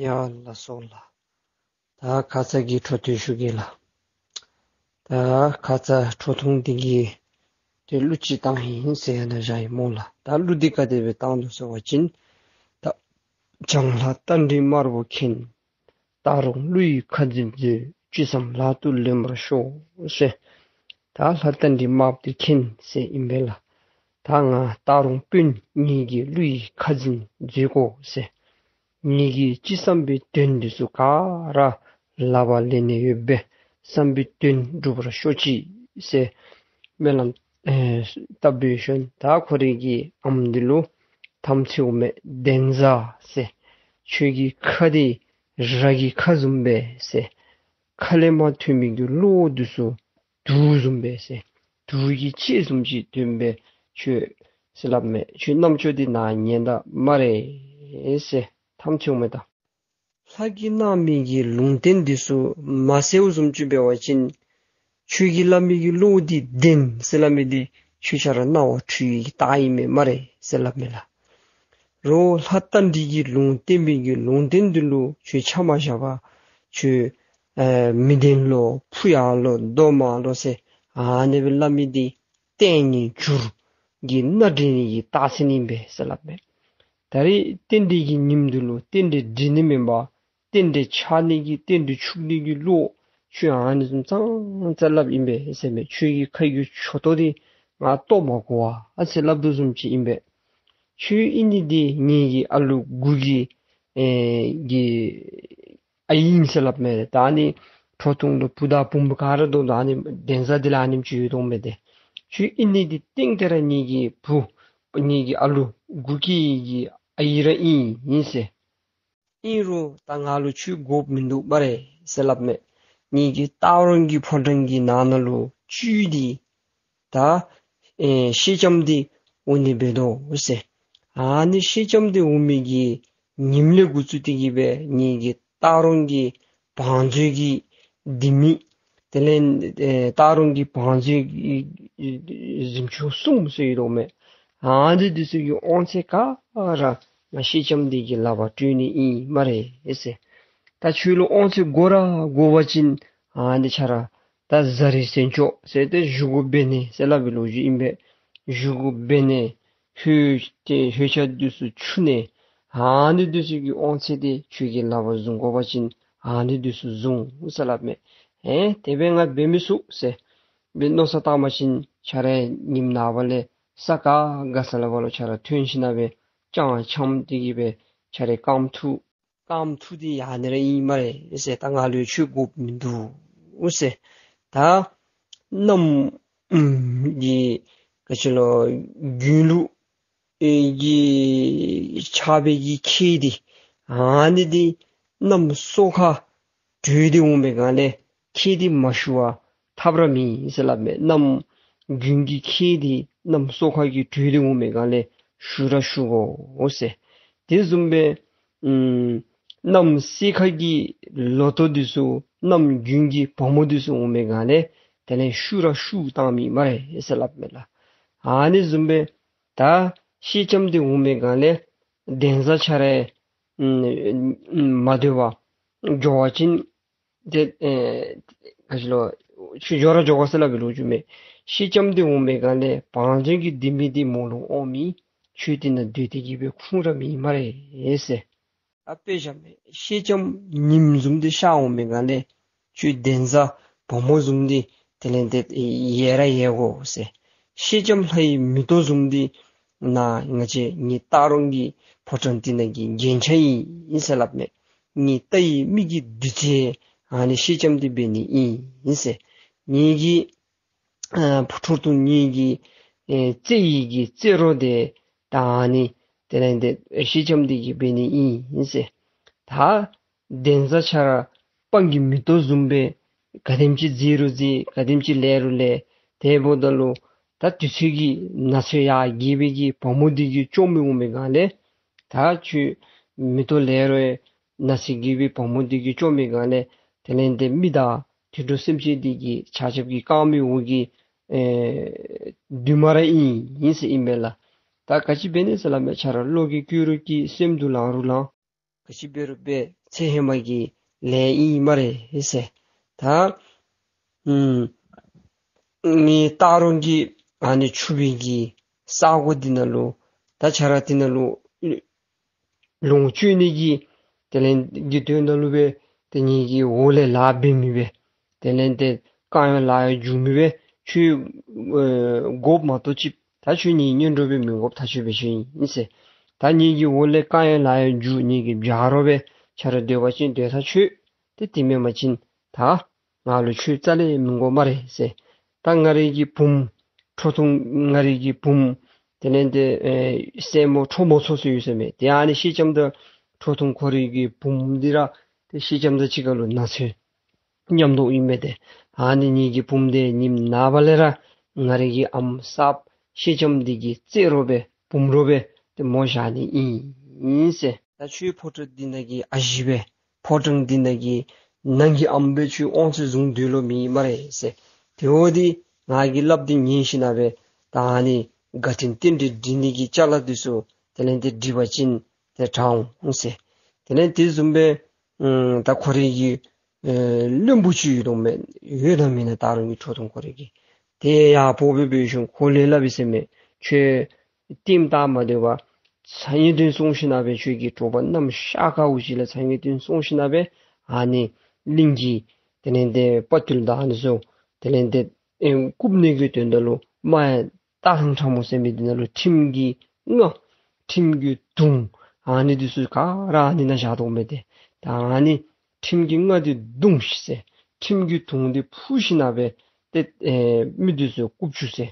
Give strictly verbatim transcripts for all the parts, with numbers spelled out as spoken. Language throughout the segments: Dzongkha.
ཡ་ལགས་སོ་ལགས། ད་ཁ་ཙ་གི་འཕྲོ་མཐུད་ཞུ་གེ་ལགས། ད་ཁ་ཙ་ཁྲོ་ཐུང་འདི་གི་ཏེ་གླུ་ཅིག་བཏང་ཡི་ཟེར་ཡང་ན་བཞག་ཡི་སྨོ་ལགས། ད་གླུ་འདི་ག་དེ་སྦེ་བཏང་ནུག་ཟེར་བ་ཅིན། ད་བྱང་ལྷ་རྟ་མགྲིན་དམར་པོ་མཁྱེན། སྟག་རོང་ཀླུ་ཡི་ཁ་འཛིན་མཛོད། ཅི་བསམ་ལག་ཏུ་ལོན་པར་ཤོག་ཟེར། ད་ལྷ་རྟ་མགྲིན་དམར་པོ་འདི་མཁྱེན་ཟེར་ཨིན་པས་ལགས། ད་ང་སྟག་རོང་དཔོན་ངེ་གི་ཀླུ་ཡི་ཁ་འཛིན་མཛོད་ཀོ་ཟེར། ངེ་གི་ཅི་བསམ་པའི་དོན་འདི་ཚུ་ག་ར་ལག་པར་ལེན་ནི་ཡོད་པས། བསམ་པའི་དོན་འགྲུབ་པར་ཤོག་ཅིག་ཟེར་སྨོན་ལམ་ཨེ་བཏབ་པའི་ཤུལ་ད་ཁོ་རའི་གི་ཨམ་འདི་ལུ་དམ་ཚིག་འོང་མས། འདན་བཟའ་ཟེར། ཁྱོད་ཀྱི་ཁ་འདི་ར་གི་ཁ་བཟུམ་སྦེ་ཟེར། ཁ་ལས་མར་ཐོན་མི་གི་བློ་འདི་ཚུ་དུག་བཟུམ་སྦེ་ཟེར། དུག་གི་ལྕེ་བཟུམ་ཅིག་ཐོན་སྦེ་ཁྱོད་ཟེར་སླབ་མས། ཁྱོད་རྣམ་ཅོ་འདི་ནཱ་ཉན་ད་སྨ་རེ་ཟེར་དམ་ཚིག་འོང་མས་ད། ལྷ་གིས་གནང་མི་གི་ལུང་བསྟན་འདི་ཚུ་མ་གསལཝ་བཟུམ་ཅིག་འབད་བ་ཅིན་ཁྱོད་ཀྱིས་སླབ་མི་གི་བློ་འདི་བདེན་ཟེར་སླབ་མི་འདི་ཁྱོད་ཆ་ར་རྣ་བར་འཁྲུལ་བའི་རྟགས་ཨིན་མས་སྨ་རེ་ཟེར་སླབ་མས་ལགས། རོགས་ལྷ་རྟ་མགྲིན་གྱིས་ལུང་བསྟན་པའི་གི་ལུང་བསྟན་འདི་ལུ་ཁྱོད་ཆ་མ་བཞག་པར་ཁྱོད་ཨེ་མི་བདེན་ལོ་ཕུ་ཡར་ལོ་རྡོ་མར་ལོ་ཟེར་ཨ་ནི་སྦེ་སླབ་མི་འདི་ལྟས་ངན་འགྱུར་གྱི་སྣ་འདྲེན་ནི་གི་རྟགས་མཚན་ཨིན་པས་ཟེར་སླབ་མས། ད་རེས་རྟེན་འབྲེལ་གྱི་ཉིནམ་འདི་ལུ་རྟེན་འབྲེལ་འགྲིག་ནི་མེན་པར་རྟེན་འབྲེལ་ཆག་ནི་གི་རྟེན་འབྲེལ་འཆུག་ནི་གི་བློ་ཁྱོད་ཨ་ནི་བཟུམ་ཙང་ཙ་སླབ་ཨིན་པས་ཟེར་མས། ཁྱོད་ཀྱི་ཁ་གི་མཆུ་ཏོ་འདི་ང་བཏོག་མ་དགོ་པ་ཨ་ཟེར་སླབ་དོ་བཟུམ་ཅིག་ཨིན་པས། ཁྱོད་ཨིན་ནི་འདི་ངེ་གི་ཨ་ལུ་དགུ་གི་ཨེ་གི་ཨའི་ཨིན་ཟེར་སླབ་མས། ད་ཨ་ནི་ཁྲོ་ཐུང་ལུ་བུ་དང་བུམོ་ག་ར་འདུག། ད་ཨ་ནི་འདན་བཟའ་འདི་ལུ་ཨ་ནེམ་ཅིག་ཡོད་དོ་མས་ཏེ། ཁྱོད་ཨིན་ནི་འདི་གཏན་གཏན་ར་ངེ་གི་བུ་ངེ་གི་ཨ་ལུ་དགུ་གི་གི་ཨའི་ར་ཨིན་ཨིན་ཟེར། ཨིན་རུང་ད་ང་ལུ་ཁྱོད་དགོཔ་མིན་འདུག་སྨ་རེ་ཟེར་སླབ་མས། ངེ་གི་སྟག་རོང་གི་ཕོ་བྲང་གི་ནང་ན་ལུ་བཙུགས་ཏེ་ད་ཨེ་ཤེལ་ལྕམ་འདི་འོང་ནི་འབད་དོ་ཟེར། ཨ་ནི་ཤེལ་ལྕམ་འདི་འོང་མི་གི་ཉིནམ་ལས་འགོ་བཙུགས་ཏེ་གི་སྦེ་ངེ་གི་སྟག་རོང་གི་བང་མཛོད་ཀྱི་ལྡེ་མིག་དེ་ལས་ཨེ་སྟག་རོང་གི་བང་མཛོད་ཀྱི་གཟིམ་ཆུང་གསུམ་ཟེར་ཡོད་དོ་མས། ཨ་ནི་འདི་ཚུ་གི་དབང་ཚད་ག་ར་ང་ཤེལ་ལྕམ་འདི་གི་ལག་པར་སྤྲོད་ནི་ཨིན་སྨ་རེ་ཟེར། ད་ཁྱོད་ལུ་དབང་ཚད་དགོ་ར་དགོ་པ་ཅིན་ཨ་ནི་ཁྱོད་ར་ད་བཟའ་རིགས་ཟས་མཆོག་ཟེར་ཏེ་བཞེས་སྒོ་འབད་ནི་ཟེར་སླབ་པའི་ལོ་རྒྱུས་ཨིན་པས། བཞེས་སྒོ་འབད་ནི་ལྷོད་ཏེ་ལྷོད་ཆ་འདི་ཚུ་འཁྱུ་ནི་ཨ་ནི་འདི་ཚུ་གི་དབང་ཚད་འདི་ཁྱོད་ཀྱི་ལག་པར་བཟུང་དགོ་པ་ཅིན་ཨ་ནི་འདི་ཚུ་བཟུང་ཟེར་སླབ་མས། ཨེ་དེ་སྦེ་ང་འབད་མི་ཚུགས་ཟེར་སྦེ་མནོ་བསམ་བཏང་པ་ཅིན་ཁྱོད་ར་ཉིནམ་ནངས་པ་ལས་ས་ག་ག་ས་ལས་ཕར་ལུ་ཁྱོད་ར་ཐོན་ཞིནམ་སྦེ་ཅང་འཆམ་སྟེ་གི་སྦེ་ཁྱོད་ར་རྐངམ་ཐུག་རྐངམ་ཐུག་སྟེ་ཡར་ནི་ར་ཨིན་སྨ་རེ་ཟེར། ད་ང་ལུ་ཁྱོད་དགོཔ་མིན་འདུག་ཟེར། ད་གནམ་ཨམ་གྱི་ག་ཅི་ལོ་དགུན་ལུ་ཨེ་གི་ཆརཔ་གི་ཁྱེགས་འདི་ཨ་ནི་འདི་གནམ་སོ་ཁ་དྲོས་ཏེ་འོང་པའི་སྒང་ལས་ཁྱེགས་འདི་མ་ཞུ་བར་ཐབས་ར་མེད་ཟེར་སླབ་མས། གནམ་དགུན་གྱི་ཁྱེགས་འདི་གནམ་སོ་ཁ་གི་དྲོས་ཏེ་འོང་པའི་སྒང་ལས་ཞུ་ར་ཞུ་དགོ་ཟེར། དེ་བཟུམ་སྦེ་ཨམ་གནམ་སེར་ཁ་གི་ལོ་ཐོག་འདི་ཚུ་གནམ་དགུན་གྱི་བ་མོ་འདི་ཚུ་འོང་པའི་སྒང་ལས་དེ་ལས་ཞུ་ར་ཞུ་བཏང་མི་སྨ་རེ་ཟེར་སླབ་མས་ལགས། ཨ་ནི་བཟུམ་སྦེ་ད་ཤེལ་ལྕམ་འདི་འོང་པའི་སྒང་ལས་འདན་བཟའ་ཁྱོད་ར་ཨམ་མ་སྡོད་པར་འགྱོ་བ་ཅིན་ཏེ་ཨེ་ག་ཅི་ལོ་ཁྱོད་འགྱོ་ར་འགྱོ་དགོ་ཟེར་སླབ་པའི་ལོ་རྒྱུས་མས། ཤེལ་ལྕམ་འདི་འོང་པའི་སྒང་ལས་བང་མཛོད་ཀྱི་ལྡེ་མིག་འདི་མོ་ལུ་འོང་མི་ཁྱོད་འདི་ནང་སྡོད་དེ་གི་སྦེ་ཁུངས་ར་མེད་སྨ་རེ་ཟེར། ཨ་དཔེ་བཞག་མས། ཤེལ་ལྕམ་ཉིམ་བཟུམ་འདི་ཤར་འོང་པའི་སྒང་ལས་ཁྱོད་འདན་བཟའ་བ་མོ་བཟུམ་འདི་དེ་ལས་ཏེ་ཡལ་ར་ཡལ་དགོ་ཟེར། ཤེལ་ལྕམ་ལྷ་ཡི་མེ་ཏོག་བཟུམ་འདི་ནཱ་ང་བཅས་ངེའི་སྟག་རོང་གི་ཕོ་བྲང་འདི་ནང་གི་རྒྱན་ཆ་ཨིན་ཟེར་སླབ་མས། ངེའི་རྟ་ཡི་མིག་གི་བདུད་རྩི་ཨ་ནི་ཤེལ་ལྕམ་འདི་འབད་ནི་ཨིན་ཟེར། ངེ་གི་ཨ་ཁྲོ་ཐུང་ངེ་གི་ཨེ་རྩེ་ཡི་གི་རྩེ་རོ་འདི་ད་ཨ་ནི་དེ་ལས་ཏེ་ཤེལ་ལྕམ་འདི་གིས་འབད་ནི་ཨིན་ཟེར། ད་འདན་བཟའ་ཁྱོད་ར་སྤང་གི་མེ་ཏོག་བཟུམ་སྦེ་ག་དེམ་ཅིག་མཛེས་རུང་མཛེས་ག་དེམ་ཅིག་ལེགས་རུང་ལེགས། དེ་འབདཝ་ད་ལུ་ད་དུས་ཚོད་ཀྱིས་ན་ཚོད་ཡར་རྒས་པའི་གི་བ་མོ་འདི་གིས་བཅོམ་སྦེ་འོང་པའི་སྒང་ལས་ད་ཁྱོད་མེ་ཏོག་ལེགས་རུང་ན་ཚོད་རྒས་པའི་བ་མོ་འདི་གིས་བཅོམ་པའི་སྒང་ལས་དེ་ལས་ཏེ་མི་དང་དུད་འགྲོ་སེམས་ཅན་འདི་གི་ཆ་ཁྱབ་ཀྱི་རྐངམ་གི་འོག་གི་ཨེ་རྡུལ་མ་ར་ཨིན་ཨིན་ཟེར་ཨིན་པས་ལགས། ད་ག་ཅི་འབད་ནི་ཟེར་སླབ་མས། ཁྱོད་ར་བློ་གིས་བཀོད་རུང་བཀོད་སེམས་སུ་ལང་རུང་ལང་ ག་ཅི་འབད་རུང་འབད་ཚེ་ཧེ་མ་གི་ལས་ཨིན་སྨ་རེ་ཟེར། ད་ཨུམ་ངེའི་སྟག་རོང་གི་ཨ་ནི་ཆུ་བིང་གི་ས་གོ་འདི་ནང་ལུ་ད་ཁྱོད་ར་འདི་ནང་ལུ་ལོངས་སྤྱོད་ནི་གི་དེ་ལས་གི་དོན་དག་ལུ་སྦེ་ཏེ་ངེ་གི་འོག་ལས་ལཱ་འབད་མི་སྦེ་དེ་ལས་ཏེ་དཀའ་ཡང་ལཱ་ཡང་འཇུག་མི་སྦེ་ཁྱོད་ཨེ་དགོཔ་མ་གཏོགས་ཅིག་ད་ཁྱོད་ངེའི་གཉེན་གྲོགས་སྦེ་མི་དགོཔ་ཐག་ཆོད་པའི་ཤུལ་ཨིན་ཟེར། ད་ངེ་གི་འོག་ལས་དཀའ་ཡང་ལཱ་ཡང་འཇུག་ངེ་གི་བྱ་རོགས་སྦེ་ཁྱོད་ར་སྡོད་པ་ཅིན་སྡོད་ཐག་ཆོད། ཏེ་དེ་མེན་པ་ཅིན་ད་ང་ལུ་ཁྱོད་རྩ་ལས་མི་དགོ་སྨ་རེ་ཟེར། ད་ང་རའི་གི་བུམོ་ཁྲོ་ཐུང་ང་རའི་གི་བུམོ་དེ་ལས་ཏེ་ཨེ་སྲས་མོ་ཁྲོ་མོ་མཚོ་ཟེར་ཡོད་ཟེར་མས། ཏེ་ཨ་ནི་སེང་ལྕམ་དང་ཁྲོ་ཐུང་ཁོ་རའི་གི་བུམོ་འདི་ར་ཏེ་སེང་ལྕམ་དང་གཅིག་ཁར་ལུ་ན་ཚོད་མཉམ་དུ་ཨིན་མས། ཏེ་ཨ་ནི་ངེ་གི་བུམོ་འདི་ཉིནམ་ནངས་པ་ལས་ར་ང་རའི་གི་ཨམ་གསརཔ་སེང་ལྕམ་འདི་གི་རྩེད་རོགས་སྦེ་བུམ་རོགས་སྦེ་ཏེ་མོ་བཞག་ནི་ཨིན་ཟེར། ད་ཁྱོད་ཕོ་བྲང་འདི་ནང་གི་ཨ་ཞེ་སྦེ་ཕོ་བྲང་འདི་ནང་གི་ནང་གི་ཨམ་སྦེ་ཁྱོད་དབང་ཚད་བཟུང་སྡོད་ལོང་མེད་སྨ་རེ་ཟེར། དེ་འོ་འདི་ང་གིས་སླབ་འདི་ཉན་ཞིན་ན་སྦེ་ད་ཨ་ནི་དགའ་སྟོན་རྟེན་འབྲེལ་འགྲིག་ནི་གི་ཅ་ལ་འདི་ཚུ་དེ་ལས་ཏེ་འགྲིག་པ་ཅིན་ཏེ་དྲག་འོང་ཟེར། དེ་ལས་དེ་བཟུམ་སྦེ་ཨུམ་ད་ཁོ་རའི་གི་ཨེ་བློན་པོ་ཅིག་ཡོད་དོ་མས། ཡོད་དང་མེན་ན་ད་རུང་གི་ཁྲོ་ཐུང་ཁོ་རའི་གི་དེ་ཡང་ཕོ་སྦེ་འབད་ཞིན་ཁོ་ལས་སླབ་ཨིན་ཟེར་མས། ཁྱོད་ལྟདམོ་བལྟ་མ་སྡོད་པར་ཚ་ཡི་དོན་སོང་ཞིན་ན་སྦེ་ཁྱོད་ཀྱི་དྲོ་པ་གནམ་ཤར་ཁ་འུ་ཅི་ལས་ཚ་ཡི་དོན་སོང་ཞིན་ན་སྦེ་ཨ་ནི་གླིང་གི་དེ་ལས་ཏེ་དཔའ་བརྟུལ་དང་ཨ་ནི་ཚུ་དེ་ལས་ཏེ་ཨེ་བཀུག་ནི་གི་དོན་དག་ལུ་མ་ཡ་སྟག་ཐང་ཁྲ་མོ་ཟེར་མི་འདི་ནང་ལུ་ཁྲིམས་ཀྱི་རྔ་ཁྲིམས་ཀྱི་དུང་ཨ་ནི་འདི་ཚུ་ག་ར་ཨ་ནི་ནང་བཞག་དོ་མས། ཏེ་ད་ཨ་ནི་ཁྲིམས་ཀྱི་རྔ་འདི་བརྡུང་ཤིག་ཟེར། ཁྲིམས་ཀྱི་དུང་འདི་ཕུ་ཞིན་ན་སྦེ་ཏེ་ཨེ་མི་འདི་ཚུ་བཀུག་བཅུག་ཟེར།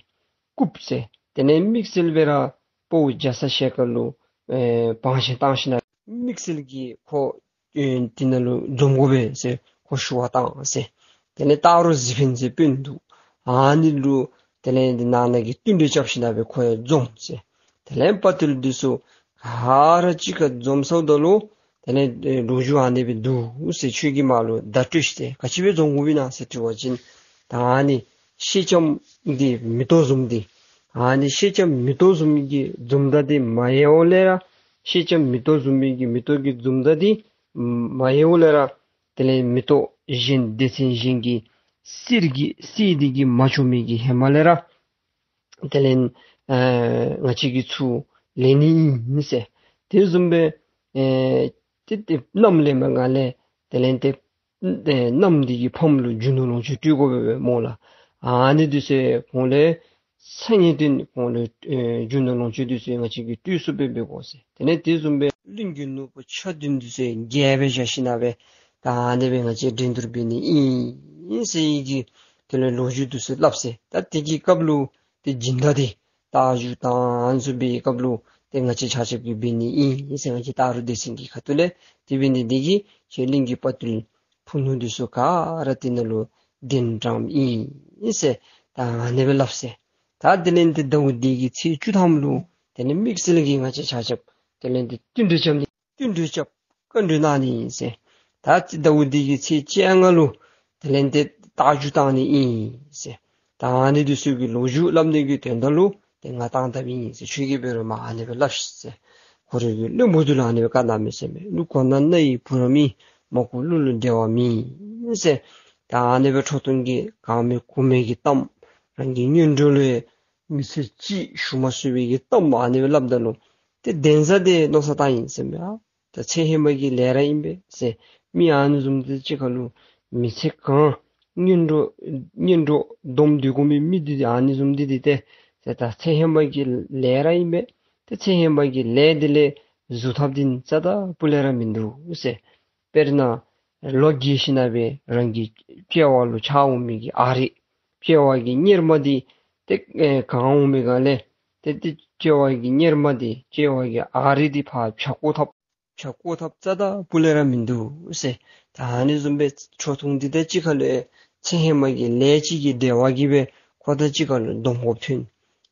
བཀུག་ཟེར། དེ་ལས་དམིགས་བསལ་སྦེ་ར་དཔའ་བོ་རྒྱ་ཚ་ཞལ་དཀར་ལུ་ཨེ་བང་ཆེན་བཏང་ཞིན་ན་དམིགས་བསལ་གྱིས་ཁོ་ཨེ་འདི་ནང་ལུ་འཛོམས་དགོ་པས་ཟེར་ཁོ་ཞུ་བ་བཏང་ཟེར། དེ་ལས་སྟག་རོང་གཟིག་འཕེན་ཟེར་དཔོན་འདུག། ཨ་ནི་ལུ་དེ་ལས་འདི་ནང་ན་གི་བསྟུན་གྲོས་རྐྱབ་ཞིན་ན་སྦེ་ཁོ་ཡང་འཛོམས་ཟེར། དེ་ལས་དཔའ་བརྟུལ་འདི་ཚུ་ག་ར་གཅིག་ཁར་འཛོམས་སོངམ་ད་ལུ་དེ་ལས་ཨེ་ལོ་རྒྱུས་ཨ་ནི་སྦེ་འདུག་ཟེར། ཁྱོད་ཀྱིས་མར་ལུ་བརྡ་སྤྲོད་ཤིག་ཟེར། ག་ཅི་སྦེ་འཛོམས་དགོཔ་ཨིན་ན་ཟེར་དྲི་བ་ཅིན་ད་ཨ་ནི་སེང་ལྕམ་འདི་མེ་ཏོག་བཟུམ་འདི་ཨ་ནི་སེང་ལྕམ་མེ་ཏོག་བཟུམ་གྱི་འཛུམ་མདངས་འདི་མ་ཡལཝ་ལས་ར་སེང་ལྕམ་མེ་ཏོག་བཟུམ་གྱི་མེ་ཏོག་གི་འཛུམ་མདངས་འདི་མ་ཡལཝ་ལས་ར་དེ་ལས་མེ་ཏོག་གཞན་སྡེ་ཚན་གཞན་གྱི་སེར་གྱི་སེར་འདི་གིས་མ་བཅོམ་མི་གི་ཧེ་མ་ལས་ར་དེ་ལས་ཨེ་ང་བཅས་ཀྱིས་ཚུར་ལེན་ནི་ཨིན་ཟེར། དེ་བཟུམ་སྦེ་ཨེ་ཏེ་ཏེ་མནའམ་ལེན་པའི་སྒང་ལས་དེ་ལས་ཏེ་ཨེ་མནའམ་འདི་གི་ཕམ་ལུ་རྒྱུ་ནོར་ལོངས་སྤྱོད་སྤྲོད་དགོ་པས་པས་སྨོ་ལགས། ཨ་ནི་འདི་ཚུ་ཁོང་ལས་ཚ་ཡི་དོན་ཁོང་ལུ་ཨེ་རྒྱུ་ནོར་ལོངས་སྤྱོད་འདི་ཚུ་ང་བཅས་ཀྱིས་སྤྲོད་ཚུགསཔ་སྦེ་འབད་དགོ་ཟེར། དེ་ལས་དེ་བཟུམ་སྦེ་གླིང་གི་ནོར་བུ་ཆ་བདུན་འདི་ཚུ་རྒྱས་སྦེ་བཞག་ཞིན་ན་སྦེ་ད་ཨ་ནི་སྦེ་ང་བཅས་འགྲན་བསྡུར་འབད་ནི་ཨིན་ཟེར་བའི་གི་དེ་ལས་ལོ་རྒྱུས་འདི་ཚུ་སླབ་ཟེར། ད་དེ་གི་སྐབས་ལུ་ཏེ་སྦྱིན་བདག་འདི་རྟ་རྒྱུག་དང་ཨ་ནི་ཚུ་འབད་བའི་སྐབས་ལུ་ཏེ་ང་བཅས་ཆ་ཁྱབ་ཀྱིས་འབད་ནི་ཨིན་ཟེར། ང་བཅས་སྟག་རོང་སྡེ་ཚན་གྱི་ཁ་ཐུག་ལས་དེ་འབད་ནི་འདི་གིས་ཁྱེད་གླིང་གི་དཔའ་བརྟུལ་ཕུ་ནུ་འདི་ཚུ་ག་ར་དེ་ནང་ལུ་གདན་འདྲེནམ་ཨིན་ཟེར། ད་ཨ་ནི་སྦེ་སླབ་ཟེར། ད་དེ་ལས་ཏེ་ཟླཝ་འདི་གི་ཚེས་བཅུ་ཐམ་ལུ་དེ་ལས་དམིགས་བསལ་གྱིས་ང་བཅས་ཆ་ཁྱབ་དེ་ལས་ཏེ་བསྟུན་གྲོས་རྐྱབ་ནི་བསྟུན་གྲོས་རྐྱབ་བཀའ་འདྲི་གནང་ནི་ཨིན་ཟེར། ད་ཟླཝ་འདི་གི་ཚེས་བཅོ་ལྔ་ལུ་དེ་ལས་ཏེ་རྟ་རྒྱུག་བཏང་ནི་ཨིན་ཟེར། ད་ཨ་ནི་འདི་ཚུ་གི་ལོ་རྒྱུས་སླབ་ནི་གི་དོན་དག་ལུ་ཏེ་ང་བཏང་དཔ་ཨིན་ཟེར། ཁྱོད་ཀྱིས་འབད་རུང་མར་ཨ་ནི་སྦེ་སླབ་ཤིག་ཟེར། ཁོ་རའི་གི་བློན་པོ་འདི་ལུ་ཨ་ནི་སྦེ་བཀའ་གནངམ་མས་ཟེར་མས། ཀླུ་གོ་ན་རྣ་ཡི་བུ་རམ་ཨིན། མ་གོ་གླུ་ལུ་འགྲེལ་བ་མེད་ཟེར། ད་ཨ་ནི་སྦེ་ཁྲོ་ཐུང་གིས་གང་མེད་གོ་མེད་ཀྱི་གཏམ་རང་གི་གཉེན་གྲོགས་ལུ་མི་ཚེ་གཅིག་ཞུ་མ་ཚུགས་པའི་གི་གཏམ་ཨ་ནི་སྦེ་སླབ་ད་ལུ་ཏེ་གདན་ས་འདི་མནོ་བསམ་བཏང་ཡི་ཟེར་མས། ཨ་ད་ཚེ་ཧེ་མ་གི་ལས་ར་ཨིན་པས་ཟེར། མི་ཨ་ནི་བཟུམ་འདི་གཅིག་ཁར་ལུ་མི་ཚེ་གང་གཉེན་གྲོགས་གཉེན་གྲོགས་སྡོམ་སྡོད་དགོ་མི་མི་འདི་ཨ་ནི་བཟུམ་འདི་འདི་ཏེ་ཟེར། ད་ཚེ་ཧེ་མ་གི་ལས་ར་ཨིན་པས། ཏེ་ཚེ་ཧེ་མ་གི་ལས་འདི་ལས་བཟོ་ཐབས་འདི་རྩ་དང་སྤུ་ལས་ར་མིན་འདུག་ཟེར། དཔེར་ན་ལོ་རྒས་ཞིན་ན་སྦེ་རང་གི་དཔྱལ་བ་ལུ་ཆགས་འོང་མི་གི་ཨ་རིགས་དཔྱལ་བ་གི་གཉེར་མ་འདི་ཏེ་ཨེ་གང་འོང་མི་སྒང་ལས་ཏེ་ཏེ་དཔྱལ་བ་གི་གཉེར་མ་འདི་དཔྱལ་བ་གི་ཨ་རིགས་འདི་ཕར་བྱ་བཀོག་ཐབས་བྱ་བཀོག་ཐབས་རྩ་དང་སྤུ་ལས་ར་མིན་འདུག་ཟེར། ད་ཨ་ནི་བཟུམ་སྦེ་ཁྲོ་ཐུང་འདི་དང་གཅིག་ཁར་ལུ་ཚེ་ཧེ་མ་གི་ལས་ཅིག་གི་འབྲེལ་བ་གིས་སྦེ་ཁོ་དང་གཅིག་ཁར་ལུ་སྡོམ་དགོཔ་ཐོན།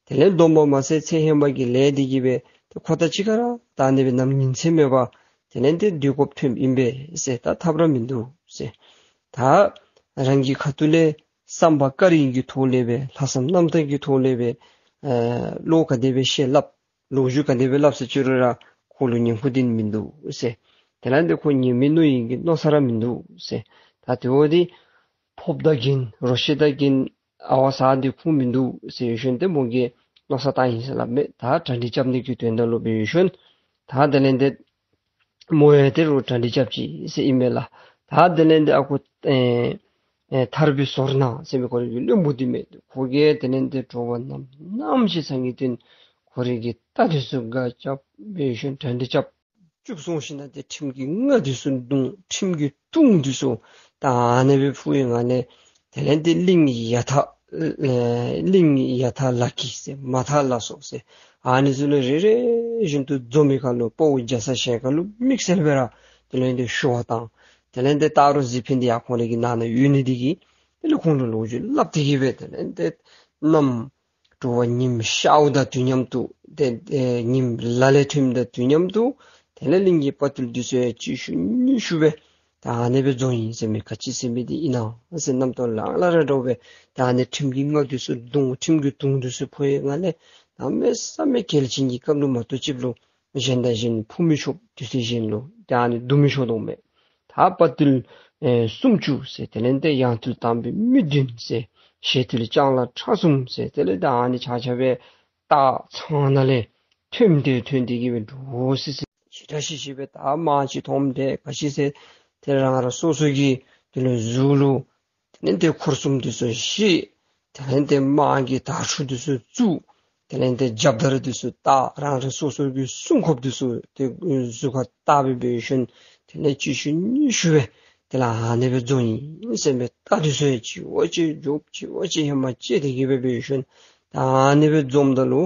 དེ་ལས་སྡོམ་པ་མ་ཚད་ཚེ་ཧེ་མ་གི་ལས་འདི་གིས་སྦེ་ཏེ་ཁོ་དང་གཅིག་ཁར་ར་ད་ཨ་ནི་སྦེ་ནམ་ཉིན་མཚན་མེད་པར་དེ་ལས་ཏེ་སྡོད་དགོཔ་ཐོནམ་ཨིན་པས་ཟེར། ད་ཐབས་ར་མིན་འདུག་ཟེར། ད་རང་གི་ཁ་ཐུག་ལས་བསམ་པ་བཀའ་དྲིན་གྱི་ཐོག་ལས་སྦེ་ལྷག་བསམ་རྣམ་དག་གི་ཐོག་ལས་སྦེ་ཨེ་བློ་ག་དེ་སྦེ་ཤེས་སླབ་ལོ་རྒྱུས་ག་དེ་སྦེ་སླབ་ཟེར་ཅི་རུང་ར་ཁོ་ལུ་ཉན་ཁུངས་འདི་མིན་འདུག་ཟེར། དེ་ལས་འདི་ཁོ་ཉལ་མི་མནོ་ཡི་གི་མནོ་ས་ར་མིན་འདུག་ཟེར། ད་དེ་འོ་འདི་ཕོརཔ་དང་གིན་རོ་ཁྱི་དང་གིན་ཨ་ཝ་ཟ་འདི་ཁུངས་མིན་འདུག་ཟེར་ཡོད་ཤུལ་ཏེ་མོ་གིས་མནོ་ས་བཏང་ཡི་ཟེར་སླབ་མས། ད་གྲ་སྒྲིག་རྐྱབ་ནི་གི་དོན་དག་ལུ་འབད་ཡོད་ཤུལ། ད་དེ་ལས་འདི་མོ་ཡང་དེ་རུ་གྲ་སྒྲིག་རྐྱབ་ཅི་ཟེར་ཨིན་མས་ལགས། ད་དེ་ལས་འདི་ཨ་ཁུ་ཨེ་ཨེ་ཐར་པའི་ཟོར་ནག་ཟེར་མི་ཁོ་རའི་གི་བློན་པོ་འདི་མས། ཁོ་གིས་དེ་ལས་འདི་དྲོ་པ་ནམ་ནམ་ཅིག་ཚང་གི་དོན་ཁོ་རའི་གི་རྟ་འདི་ཚུ་སྒ་རྐྱབ་འབད་ཡོད་ཤུལ་གྲ་སྒྲིག་རྐྱབ་བཅུག་སོང་ཞིནམ་ལས་ཏེ་ཁྲིམས་ཀྱི་རྔ་འདི་ཚུ་བརྡུང་། ཁྲིམས་ཀྱི་དུང་འདི་ཚུ་ད་ཨ་ནི་སྦེ་ཕུ་བའི་ངང་ལས་དེ་ལས་འདི་གླིང་ཡར་ཐལ་ཨེ་གླིང་ཡར་ཐལ་ལ་སྐྱེས་ཟེར་མར་ཐལ་ལ་སོགས་ཟེར་ཨ་ནི་ཚུ་ལུ་རེ་རེ་བཞིན་དུ་འཛོམས་མི་ཁར་ལུ་དཔའ་བོ་རྒྱ་ཚ་ཞལ་དཀར་ལུ་དམིགས་བསལ་སྦེ་ར་དེ་ལས་འདི་ཞུ་བ་བཏང་། དེ་ལས་འདི་སྟག་རོང་གཟིག་འཕེན་འདི་ཡང་ཁོང་རའི་གི་ནང་ན་ཡོད་ནི་འདི་གིས་དེ་ལས་ཁོང་ལུ་ལོ་རྒྱུས་སླབ་སྟེ་གི་སྦེ་དེ་ལས་འདི་གནམ་དྲོ་པ་ཉིམ་ཤརཝ་དང་དུས་མཉམ་དུ་ཏེ་ཨེ་ཉིམ་ལ་ལས་ཐོནམ་དང་དུས་མཉམ་དུ་དེ་ལས་གླིང་གི་དཔའ་རྟུལ་འདི་ཚུ་ཡང་གཅིག་ཤུལ་གཉིས་ཤུལ་སྦེ་ད་ཨ་ནི་སྦེ་འཛོམས་ཡི་ཟེར་མི་ག་ཅི་ཟེར་མི་འདི་ཨིན་ན་ཟེར་རྣམ་རྟོག་ལང་ལ་ར་འདྲཝ་སྦེ་ད་ཨ་ནི་ཁྲིམས་ཀྱི་རྔ་འདི་ཚུ་བརྡུང་། ཁྲིམས་ཀྱི་དུང་འདི་ཚུ་ཕོག་པའི་ངང་ལས་གནམ་མེད་ས་མེད་གལ་ཆེན་གྱི་སྐབས་ལུ་མ་གཏོགས་ཅིག་ལུ་གཞན་དང་གཞན་ཕུ་མི་ཆོག། དུས་ཚོད་གཞན་ལུ་ད་ཨ་ནི་བསྡུ་མི་ཆོག་དོ་མས། ད་དཔའ་རྟུལ་ཨེ་སུམ་ཅུ་ཟེར་དེ་ལས་འདི་ཡང་རྟུལ་དམ་པའི་མི་བདུན་ཟེར་ཞི་དུལ་ལྕང་ལ་ཁྲ་གསུམ་ཟེར་དེ་ལས་ད་ཨ་ནི་ཆ་ཁྱབ་སྦེ་སྟག་ཚང་ནང་ལས་ཐོནམ་དེ་ཐོན་ཏེ་གི་སྦེ་འདྲོག་སི་སི་ཞེ་དྲག་ཤི་ཤི་སྦེ་ད་དམག་ཅིག་མཐོངམ་དེ་ག་ཅི་ཟེར་དེ་རང་རང་སོ་སོ་གི་དེ་ལས་གཟུགས་ལུ་དེ་ལས་འདི་འཁོར་གསུམ་འདི་ཚུ་བཤེད། དེ་ལས་འདི་དམག་གི་དར་ཕྲུག་འདི་ཚུ་བཙུགས། དེ་ལས་འདི་རྒྱབ་དར་འདི་ཚུ་བཏགས། རང་རང་སོ་སོ་གི་སྲུང་འཁོརཔ་འདི་ཚུ་དེ་གཟུགས་ཁར་བཏགས་སྦེ་འབད་ཡོད་ཤུལ་དེ་ལས་གཅིག་ཤུལ་གཉིས་ཤུལ་སྦེ་དེ་ལས་ཨ་ནི་སྦེ་འཛོམས་ཡི་ཟེར་མས། རྟ་འདི་ཚུ་ཡང་གཅིག་བ་གཅིག་རྒྱོབ་གཅིག་བ་གཅིག་ཧེ་མ་བཅད་དེ་གི་སྦེ་འབད་ཡོད་ཤུལ་ད་ཨ་ནི་སྦེ་འཛོམསམ་ད་ལུ་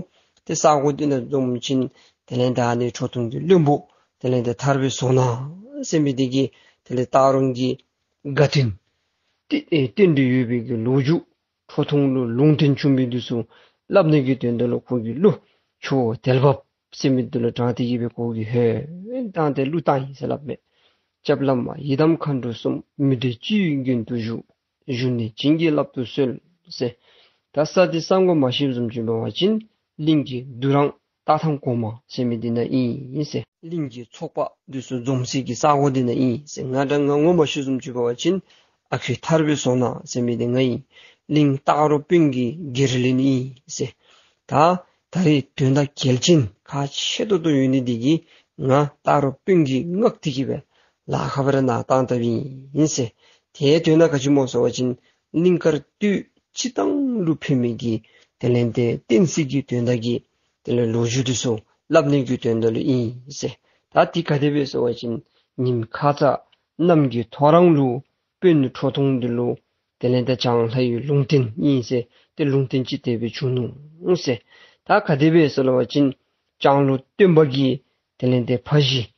ཏེ་ས་གོ་འདི་ནང་འཛོམས་ཞིནམ་དེ་ལས་ད་ཨ་ནི་ཁྲོ་ཐུང་གི་བློན་པོ་དེ་ལས་འདི་ཐར་པའི་ཟོར་ནག་ཟེར་མི་འདི་གིས་དེ་ལས་སྟག་རོང་གི་དགའ་སྟོན་ཏེ་ཨེ་རྟེན་འབྲེལ་ཡོད་པའི་གི་ལོ་རྒྱུས་ཁྲོ་ཐུང་ལུ་ལུང་བསྟན་བྱུང་མི་འདི་ཚུ་སླབ་ནི་གི་དོན་དག་ལུ་ཁོ་གི་གླུ་ཆུ་བོ་དལ་འབབ་ཟེར་མི་འདི་ལུ་དྲངས་ཏེ་གི་སྦེ་ཁོ་གིས་ཧོད་བཏང་སྟེ་གླུ་བཏང་ཡི་ཟེར་སླབ་མས། སྐྱབས་བླ་མ་ཡི་དམ་མཁའ་འགྲོ་གསུམ། མི་འབྲལ་སྤྱི་ཡི་མགོན་དུ་བཞུགས། བཞུགས་ནས་བྱིན་གྱིས་བརླབ་ཏུ་གསོལ་ཟེར། ད་ས་འདི་ས་གོ་མ་ཤེསཔ་བཟུམ་ཅིག་འབད་བ་ཅིན་གླིང་གི་འདུ་རང་སྟག་ཐང་གོང་མ་ཟེར་མི་འདི་ནང་ཨིན་ཟེར། གླིང་གི་ཚོགས་པ་འདི་ཚུ་འཛོམས་སའི་གི་ས་གོ་འདི་ནང་ཨིན་ཟེར། ང་འདྲ་ང་ངོ་མ་ཤེསཔ་བཟུམ་ཅིག་འབད་བ་ཅིན་ཨ་ཁུ་ཐར་པའི་ཟོར་ནག་ཟེར་མི་འདི་ང་ཨིན། གླིང་སྟག་རོང་དཔོན་གྱི་སྒེར་བློན་ཨིན་ཟེར། ད་ད་རེས་དོན་དག་གལ་ཆེན་ཁག་ཆེ་ཏོག་ཏོ་ཡོད་ནི་འདི་གིས་ང་སྟག་རོང་དཔོན་གྱིས་མངགས་ཏེ་གི་སྦེ་ལཱ་ཁག་སྦེ་ར་ནཱ་བཏང་བཏངམ་ཨིན་ཟེར། དེ་དོན་དག་ག་ཅི་སྨོ་ཟེར་བ་ཅིན་གླིང་དཀར་སྟོད་སྤྱིར་བཏང་ལུ་ཕན་མི་གི་དེ་ལས་འདི་བསྟན་སྲིད་ཀྱི་དོན་དག་གི་དེ་ལས་ལོ་རྒྱུས་འདི་ཚུ་སླབ་ནི་གི་དོན་དག་ལུ་ཨིན་ཟེར། ད་འདི་ག་དེ་སྦེ་ཟེར་བ་ཅིན་ཉིནམ་ཁ་ཙ་གནམ་གྱི་ཐོ་རངས་ལུ་དཔོན་ཁྲོ་ཐུང་འདི་ལུ་དེ་ལས་འདི་བྱང་ལྷ་ཡི་ལུང་བསྟན་ཨིན་ཟེར། ཏེ་ལུང་བསྟན་ཅིག་དེ་སྦེ་བྱུང་ནུག་ཟེར། ད་ག་དེ་སྦེ་ཟེར་བ་ཅིན་ལྕང་ལུང་སྟོན་པ་གི་དེ་ལས་འདི་ཕ་གཞིས་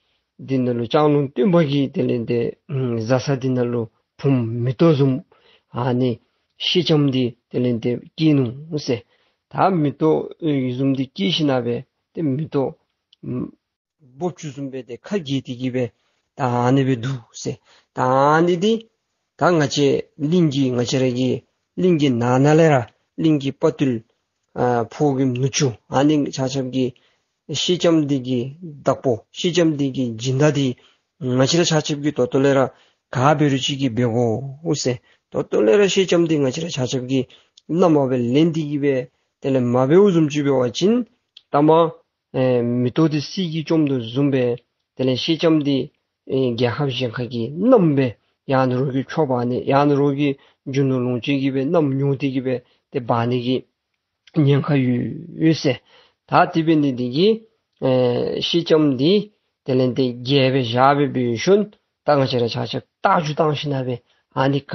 འདི་ནང་ལུ་ལྕང་ལུང་སྟོན་པ་གི་དེ་ལས་འདི་ཨམ་བཟའ་ཚང་འདི་ནང་ལུ་བུམོ་མེ་ཏོག་བཟུམ་ཨ་ནི་ཤེལ་ལྕམ་འདི་དེ་ལས་འདི་སྐྱེས་ནུག་ཟེར། ད་མེ་ཏོག་ཨེ་བཟུམ་འདི་སྐྱེས་ཞིནམ་ལས་ཏེ་མེ་ཏོག་ཨམ་སྦོབ་ཆུ་བཟུམ་སྦེ་ཏེ་ཁ་གྱེས་ཏེ་གི་སྦེ་ད་ཨ་ནི་སྦེ་འདུག་ཟེར། ད་ཨ་ནི་འདི་ད་ང་བཅས་གླིང་གི་ང་བཅས་ར་གི་གླིང་གི་ནང་ན་ལས་ར་གླིང་གི་དཔའ་རྟུལ་ཨ་ཕོ་རྒནམ་ནུ་གཅུང་ཨ་ནི་ཆ་ཁྱབ་ཀྱིས་ཤེལ་ལྕམ་འདི་གི་བདག་པོ་ཤེལ་ལྕམ་འདི་གི་སྦྱིན་བདག་འདི་ང་བཅས་ར་ཆ་ཁྱབ་ཀྱིས་ད་ལྟོ་ལས་ར་ག་འབད་རུང་ཅིག་གིས་འབད་དགོ་ཟེར། ད་ལྟོ་ལས་ར་ཤེལ་ལྕམ་འདི་ང་བཅས་ར་ཆ་ཁྱབ་ཀྱིས་མནའ་མ་སྦེ་ལེན་ཏེ་གི་སྦེ་དེ་ལས་མ་འབདཝ་བཟུམ་ཅིག་འབད་བ་ཅིན་ད་མ་ཨེ་མེ་ཏོག་འདི་གསེར་གྱིས་བཅོམ་དོ་བཟུམ་སྦེ་དེ་ལས་ཤེལ་ལྕམ་འདི་ཨེ་རྒྱལ་ཁབ་གཞན་ཁ་གི་མནའམ་སྦེ་ཡང་ན་རོགས་ཀྱིས་འཕྱོག་འབག་ནི་ཡང་ན་རོགས་ཀྱིས་རྒྱུ་ནོར་ལོངས་སྤྱོད་ཀྱི་སྦེ་མནའམ་ཉོ་སྟེ་གི་སྦེ་ཏེ་འབག་ནི་གི་ཉེན་ཁ་ཡོད་ཟེར། ད་དེ་འབད་ནི་འདི་གིས་ཨེ་ཤེལ་ལྕམ་འདི་དེ་ལས་འདི་རྒྱལ་སྦེ་བཞག་སྦེ་འབད་ཡོད་ཤུལ་ད་ང་བཅས་ར་ཆ་ཁྱབ་རྟ་རྒྱུག་བཏང་ཞིནམ་ལས་ཨ་ནི་ག་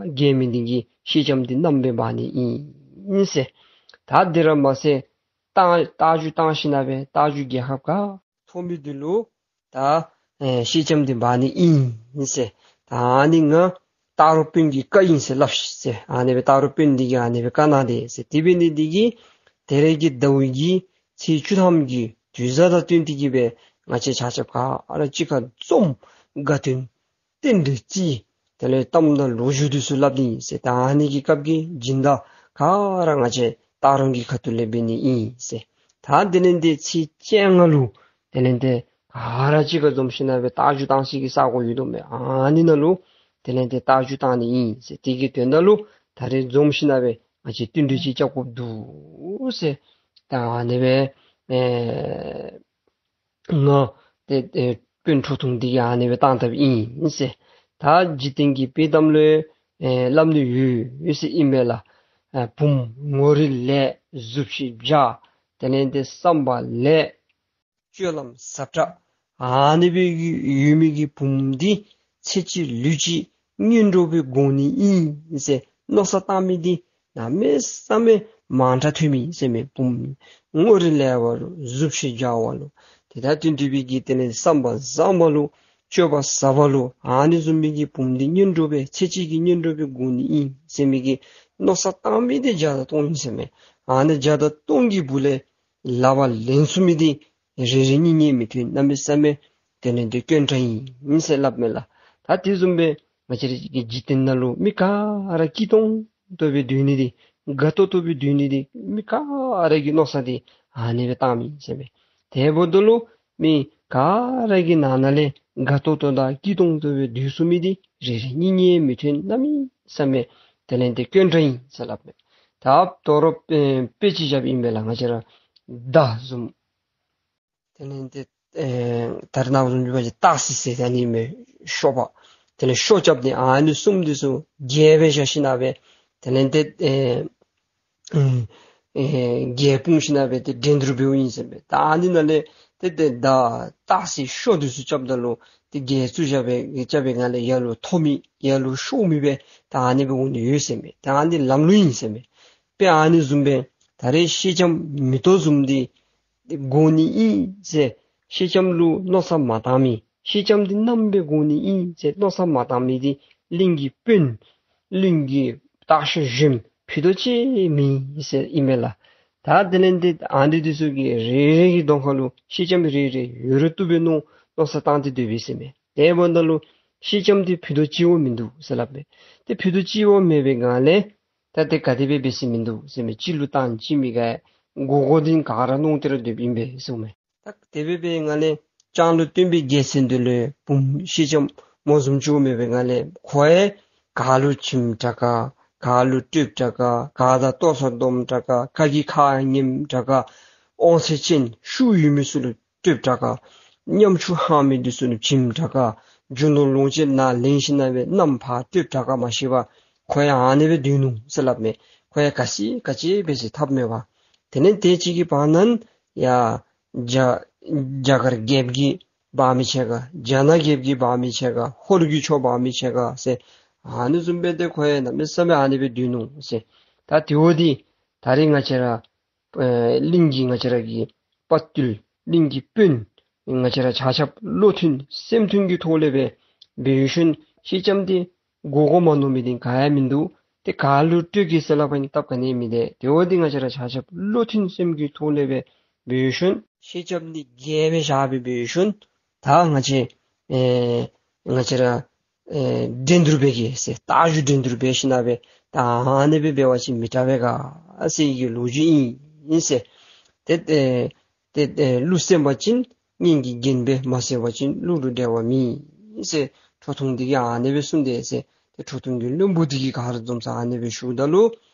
རྒྱལ་མི་འདི་གིས་ཤེལ་ལྕམ་འདི་མནའམ་སྦེ་འབག་ནི་ཨིན་ཟེར། ད་འདི་ར་མ་ཚད་རྟ་རྟ་རྒྱུག་བཏང་ཞིནམ་ལས་རྟ་རྒྱུག་རྒྱལ་ཁ་ག་ཐོབ་མི་འདི་ལུ་ད་ཨེ་ཤེལ་ལྕམ་འདི་འབག་ནི་ཨིན་ཟེར། ད་ཨ་ནི་ང་སྟག་རོང་དཔོན་གྱི་བཀའ་ཨིན་ཟེར་སླབ་ཤིག་ཟེར། ཨ་ནི་སྦེ་སྟག་རོང་དཔོན་འདི་གིས་ཨ་ནི་སྦེ་བཀའ་གནང་དེས་ཟེར། དེ་འབད་ནི་འདི་གིས་དེ་རིང་གི་ཟླཝ་གི་ཚེས་བཅུ་ཐམ་གྱི་དུས་བཟང་དང་བསྟུན་ཏེ་གི་སྦེ་ང་བཅས་ཆ་ཁྱབ་ག་ར་གཅིག་ཁར་འཛོམས་དགའ་སྟོན་རྟེན་འབྲེལ་རྩིས་དེ་ལས་གཏམ་དང་ལོ་རྒྱུས་འདི་ཚུ་སླབ་ནི་ཨིན་ཟེར། ད་ཨ་ནི་གི་སྐབས་ཀྱི་སྦྱིན་བདག་ག་ར་ང་བཅས་སྟག་རོང་གི་ཁ་ཐུག་ལས་འབད་ནི་ཨིན་ཟེར། ད་དེ་ལས་འདི་ཚེས་བཅོ་ལྔ་ལུ་དེ་ལས་འདི་ ག་ར་གཅིག་ཁར་འཛོམས་ཞིན་ན་སྦེ་རྟ་རྒྱུག་བཏང་ས་གི་ས་གོ་ཡོད་དོ་མས། ཨ་ནི་ནང་ལུ་དེ་ལས་ཏེ་རྟ་རྒྱུག་བཏང་ནི་ཨིན་ཟེར། དེ་གི་དོན་དག་ལུ་ད་རེས་འཛོམས་ཞིན་ན་སྦེ་ང་བཅས་བསྟུན་གྲོས་ཅིག་རྐྱབ་དགོཔ་འདུག་ཟེར། ད་ཨ་ནི་སྦེ་ཨེ་ང་ཏེ་ཨེ་དཔོན་ཁྲོ་ཐུང་འདི་གིས་ཨ་ནི་སྦེ་བཏང་བཏངམ་ཨིན་ཟེར། ད་འཇིག་རྟེན་གྱི་དཔྱེ་གཏམ་ལུ་ཨེ་སླབ་ནི་ཡོད་ཟེར་ཨིན་མས་ལགས། ཨེ་བུམོ་ངོ་རིས་ལེགས་གཟུགས་བྱད་འཇའ། དེ་ལས་ཏེ་བསམ་པ་ལེགས་སྤྱོད་ལམ་ཟབ་དྲགས། ཨ་ནི་སྦེ་ཡོད་མི་གི་བུམོ་འདི་ཚེ་གཅིག་ལུས་གཅིག་གཉེན་གྲོགས་སྦེ་དགོ་ནི་ཨིན་ཟེར་མནོ་བསམ་བཏང་མི་འདི་གནམ་མེད་ས་མེད་མང་དྲགས་ཐོན་མི་ཟེར་མས། བུམོ་ངོ་རིས་ལེགས་པ་ལུ་གཟུགས་བྱད་འཇའ་བ་ལུ་ཏེ་ད་དེ་འདྲ་བའི་གི་དེ་ལས་བསམ་པ་བཟང་བ་ལུ་སྤྱོད་པ་ཟབ་པ་ལུ་ཨ་ནི་བཟུམ་མའི་གི་བུམོ་འདི་གཉེན་གྲོགས་སྦེ་ཚེ་གཅིག་གི་གཉེན་གྲོགས་སྦེ་དགོ་ནི་ཨིན་ཟེར་མི་གི་མནོ་བསམ་བཏང་མི་འདི་བརྒྱ་དང་སྟོང་ཨིན་ཟེར་མས། ཨ་ནི་བརྒྱ་དང་སྟོང་གི་སྦུག་ལས་ལག་པར་ལེན་ཚུགས་མི་འདི་རེ་རེ་གཉིས་གཉིས་མི་ཐོན་གནམ་མེད་ས་མེད་དེ་ལས་ཏེ་དཀོན་དྲགས་ཨིན་ཟེར་སླབ་མས་ལགས། ད་དེ་བཟུམ་སྦེ་ང་བཅས་ར་གི་འཇིག་རྟེན་ནང་ལུ་མི་ག་ར་སྐྱིད་ཏོང་ཏོ་སྦེ་སྡོད་ནི་འདི་དགའ་ཏོག་ཏོ་སྦེ་སྡོད་ནི་འདི་མི་ག་ར་གི་མནོ་བསམ་འདི་ཨ་ནི་སྦེ་བཏངམ་ཨིན་ཟེར་མས། དེ་འབདཝ་ད་ལུ་མི་ག་ར་གི་ནང་ན་ལས་དགའ་ཏོག་ཏོ་དང་སྐྱིད་ཏོང་ཏོ་སྦེ་སྡོད་ཚུགས་མི་འདི་རེ་རེ་གཉིས་གཉིས་མི་ཐོན་གནམ་མེད་ས་མེད་དེ་ལས་ཏེ་དཀོན་དྲགས་ཨིན་ཟེར་སླབ་མས། ད་དོ་རུང་ཨེ་དཔེ་ཅིག་བཞགཔ་ཨིན་པས་ལགས། ང་བཅས་ར་མདའ་བཟུམ་དེ་ལས་ཏེ་ཨེ་ད་རེས་ནངས་པ་བཟུམ་ཅིག་འབད་བ་ཅིན་ཏག་སེ་ཟེར་ཨ་ནི་མས། ཤོ་པ་དེ་ལས་ཤོ་རྐྱབ་ནི་ཨ་ནི་གསུམ་འདི་ཚུ་རྒྱས་སྦེ་བཞག་ཞིན་ན་སྦེ་དེ་ལས་ཏེ་ཨེ་ཨེ་ཨེ་རྒྱས་སྤུངས་ཞིན་ན་སྦེ་ཏེ་འགྲན་བསྡུར་འབདཝ་ཨིན་ཟེར་མས། ད་ཨ་ནི་ནང་ལས་ཏེ་ཏེ་མདའ་ཏག་སེ་ཤོ་འདི་ཚུ་རྐྱབ་ད་ལུ་ཏེ་རྒྱས་བཙུགས་བཞག་པའི་རྐྱབ་པའི་ངང་ལས་ཡར་ལུ་མཐོ་མི་ཡར་ལུ་ཤོར་མི་སྦེ་ད་ཨ་ནི་སྦེ་འོང་ནི་ཡོད་ཟེར་མས། ད་ཨ་ནི་ལམ་ལུགས་ཨིན་ཟེར་མས། དཔེ་ཨ་ནི་བཟུམ་སྦེ་ད་རེས་ཤེལ་ལྕམ་མེ་ཏོག་བཟུམ་འདི་དགོ་ནི་ཨིན་ཟེར་ཤེལ་ལྕམ་ལུ་མནོ་བསམ་མ་བཏང་མི་ཤེལ་ལྕམ་འདི་མནའམ་སྦེ་དགོ་ནི་ཨིན་ཟེར་མནོ་བསམ་མ་བཏང་མི་འདི་གླིང་གི་དཔོན་གླིང་གི་སྟག་ཤར་གཞོནམ་ཕུད་རྡོག་གཅིག་མེན་ཟེར་ཨིན་མས་ལགས། ད་དེ་ལས་ཏེ་ཨ་ནི་འདི་ཚུ་གི་རེ་རེ་གི་གདོང་ཁ་ལུ་ཤེལ་ལྕམ་རེ་རེ་ཡོད་རུང་བཏུབ་པས་མནོ་མནོ་བསམ་བཏང་སྟེ་སྡོདཔ་ཨིན་ཟེར་མས། དེ་འབདཝ་ད་ལུ་ཤེལ་ལྕམ་འདི་ཕུད་རྡོག་གཅིག་བ་མིན་འདུག་ཟེར་སླབ་མས། ཏེ་ཕུད་རྡོག་གཅིག་བ་མེད་པའི་སྒང་ལས་ད་ཏེ་ག་དེ་སྦེ་འབད་ས་མིན་འདུག་ཟེར་མས། གཅིག་ལུ་བཏང་གཅིག་མི་དགའ། དགོ་དགོ་འདི་ག་ར་མནོ་སྟེ་ར་སྡོདཔ་ཨིན་པས་ཟེར་མས། ད་དེ་སྦེ་འབད་བའི་སྒང་ལས་ལྕང་ལུ་སྟོན་པའི་རྒྱལ་མཚན་འདི་ལུ་བུམོ་ཤེལ་ལྕམ་མོ་བཟུམ་ཅིག་མེད་པའི་སྒང་ལས་ཁོ་ཡང་ག་ལུ་བྱིནམ་དྲག་ག་ག་ལུ་སྤྲོདཔ་དྲག་ག་ག་དང་ལྟོ་ཚང་སྡོམ་དྲག་ག་ཁ་གིས་ཁ་ཉན་དྲག་ག་དབང་ཚད་ཅན་ཤུགས་ཡོད་མི་ཚུ་ལུ་སྤྲོདཔ་དྲག་ག་ཉམ་ཆུང་ཧང་མི་འདི་ཚུ་ལུ་བྱིནམ་དྲག་ག་རྒྱུ་ནོར་ལོངས་སྤྱོད་ནང་ལེན་ཞིན་ན་སྦེ་མནའམ་ཕར་སྤྲོདཔ་དྲག་ག་མ་ཤེས་པར་ཁོ་ཡང་ཨ་ནི་སྦེ་སྡོད་ནུག་ཟེར་སླབ་མས། ཁོ་ཡང་ག་ཅི་ག་ཅི་འབད་ཟེར་ཐབས་མེད་པར། དེ་ལས་དེ་ཅིག་གི་བར་ན་ཡ་རྒྱ་རྒྱ་གར་རྒྱལཔོ་གིས་འབག་མི་ཕྱེད་ཀ་རྒྱ་ནག་རྒྱལཔོ་གིས་འབག་མི་ཕྱེད་ཀ་ཧོར་གྱི་ཕྱོགས་འབག་མི་ཕྱེད་ཀ་ཟེར་ཨ་ནི་བཟུམ་སྦེ་ཏེ་ཁོ་ཡང་གནམ་མེད་ས་མེད་ཨ་ནི་སྦེ་སྡོད་ནུག་ཟེར། ད་དེ་འབདཝ་ད་ད་རེས་ང་བཅས་ར་ཨེ་གླིང་གི་ང་བཅས་ར་གི་དཔའ་བརྟུལ་གླིང་གི་དཔོན་ང་བཅས་ར་ཆ་ཁྱབ་བློ་མཐུན་སེམས་མཐུན་གྱི་ཐོག་ལས་སྦེ་འབད་ཞིནམ་ཤེལ་ལྕམ་འདི་དགོ་དགོ་མ་མནོ་མི་འདི་ག་ཡང་མིན་འདུག། ཏེ་ག་ལུ་སྤྲོད་གེ་ཟེར་སླབ་པ་ཅིན་སྟབས་ག་ནི་ཡང་མི་བདེ། དེ་འབདཝ་ད་ང་བཅས་ར་ཆ་ཁྱབ་བློ་མཐུན་སེམས་ཀྱི་ཐོག་ལས་སྦེ་འབད་ཞིནམ་ཤེལ་ལྕམ་འདི་རྒྱས་སྦེ་བཞག་སྦེ་འབད་ཞིནམ་ད་ང་བཅས་ཨེ་ང་བཅས་ར་ཨེ་འགྲན་བསྡུར་འབད་གེ་ཟེར་རྟ་རྒྱུག་འགྲན་བསྡུར་འབད་ཞིན་ན་སྦེ་ད་ཨ་ནི་སྦེ་འབད་བ་ཅིན་མི་དྲག་པས་ག་ཟེར་གྱི་ལོ་རྒྱུས་ཨིན་ཟེར། ཏེ་ཏེ་ཏེ་ཏེ་གླུ་གསན་པ་ཅིན་སྙན་གྱི་རྒྱན་པས། མ་གསན་པ་ཅིན་གླུ་རུ་འགྲེལ་བ་མེད་ཟེར་ཁྲོ་ཐུང་འདི་གིས་ཨ་ནི་སྦེ་གསུངས་དེས་ཟེར། ཏེ་ཁྲོ་ཐུང་གི་བློན་པོ་འདི་གིས་ག་ར་འཛོམས་ས་ཨ་ནི་སྦེ་ཞུཝ་ད་ལུ་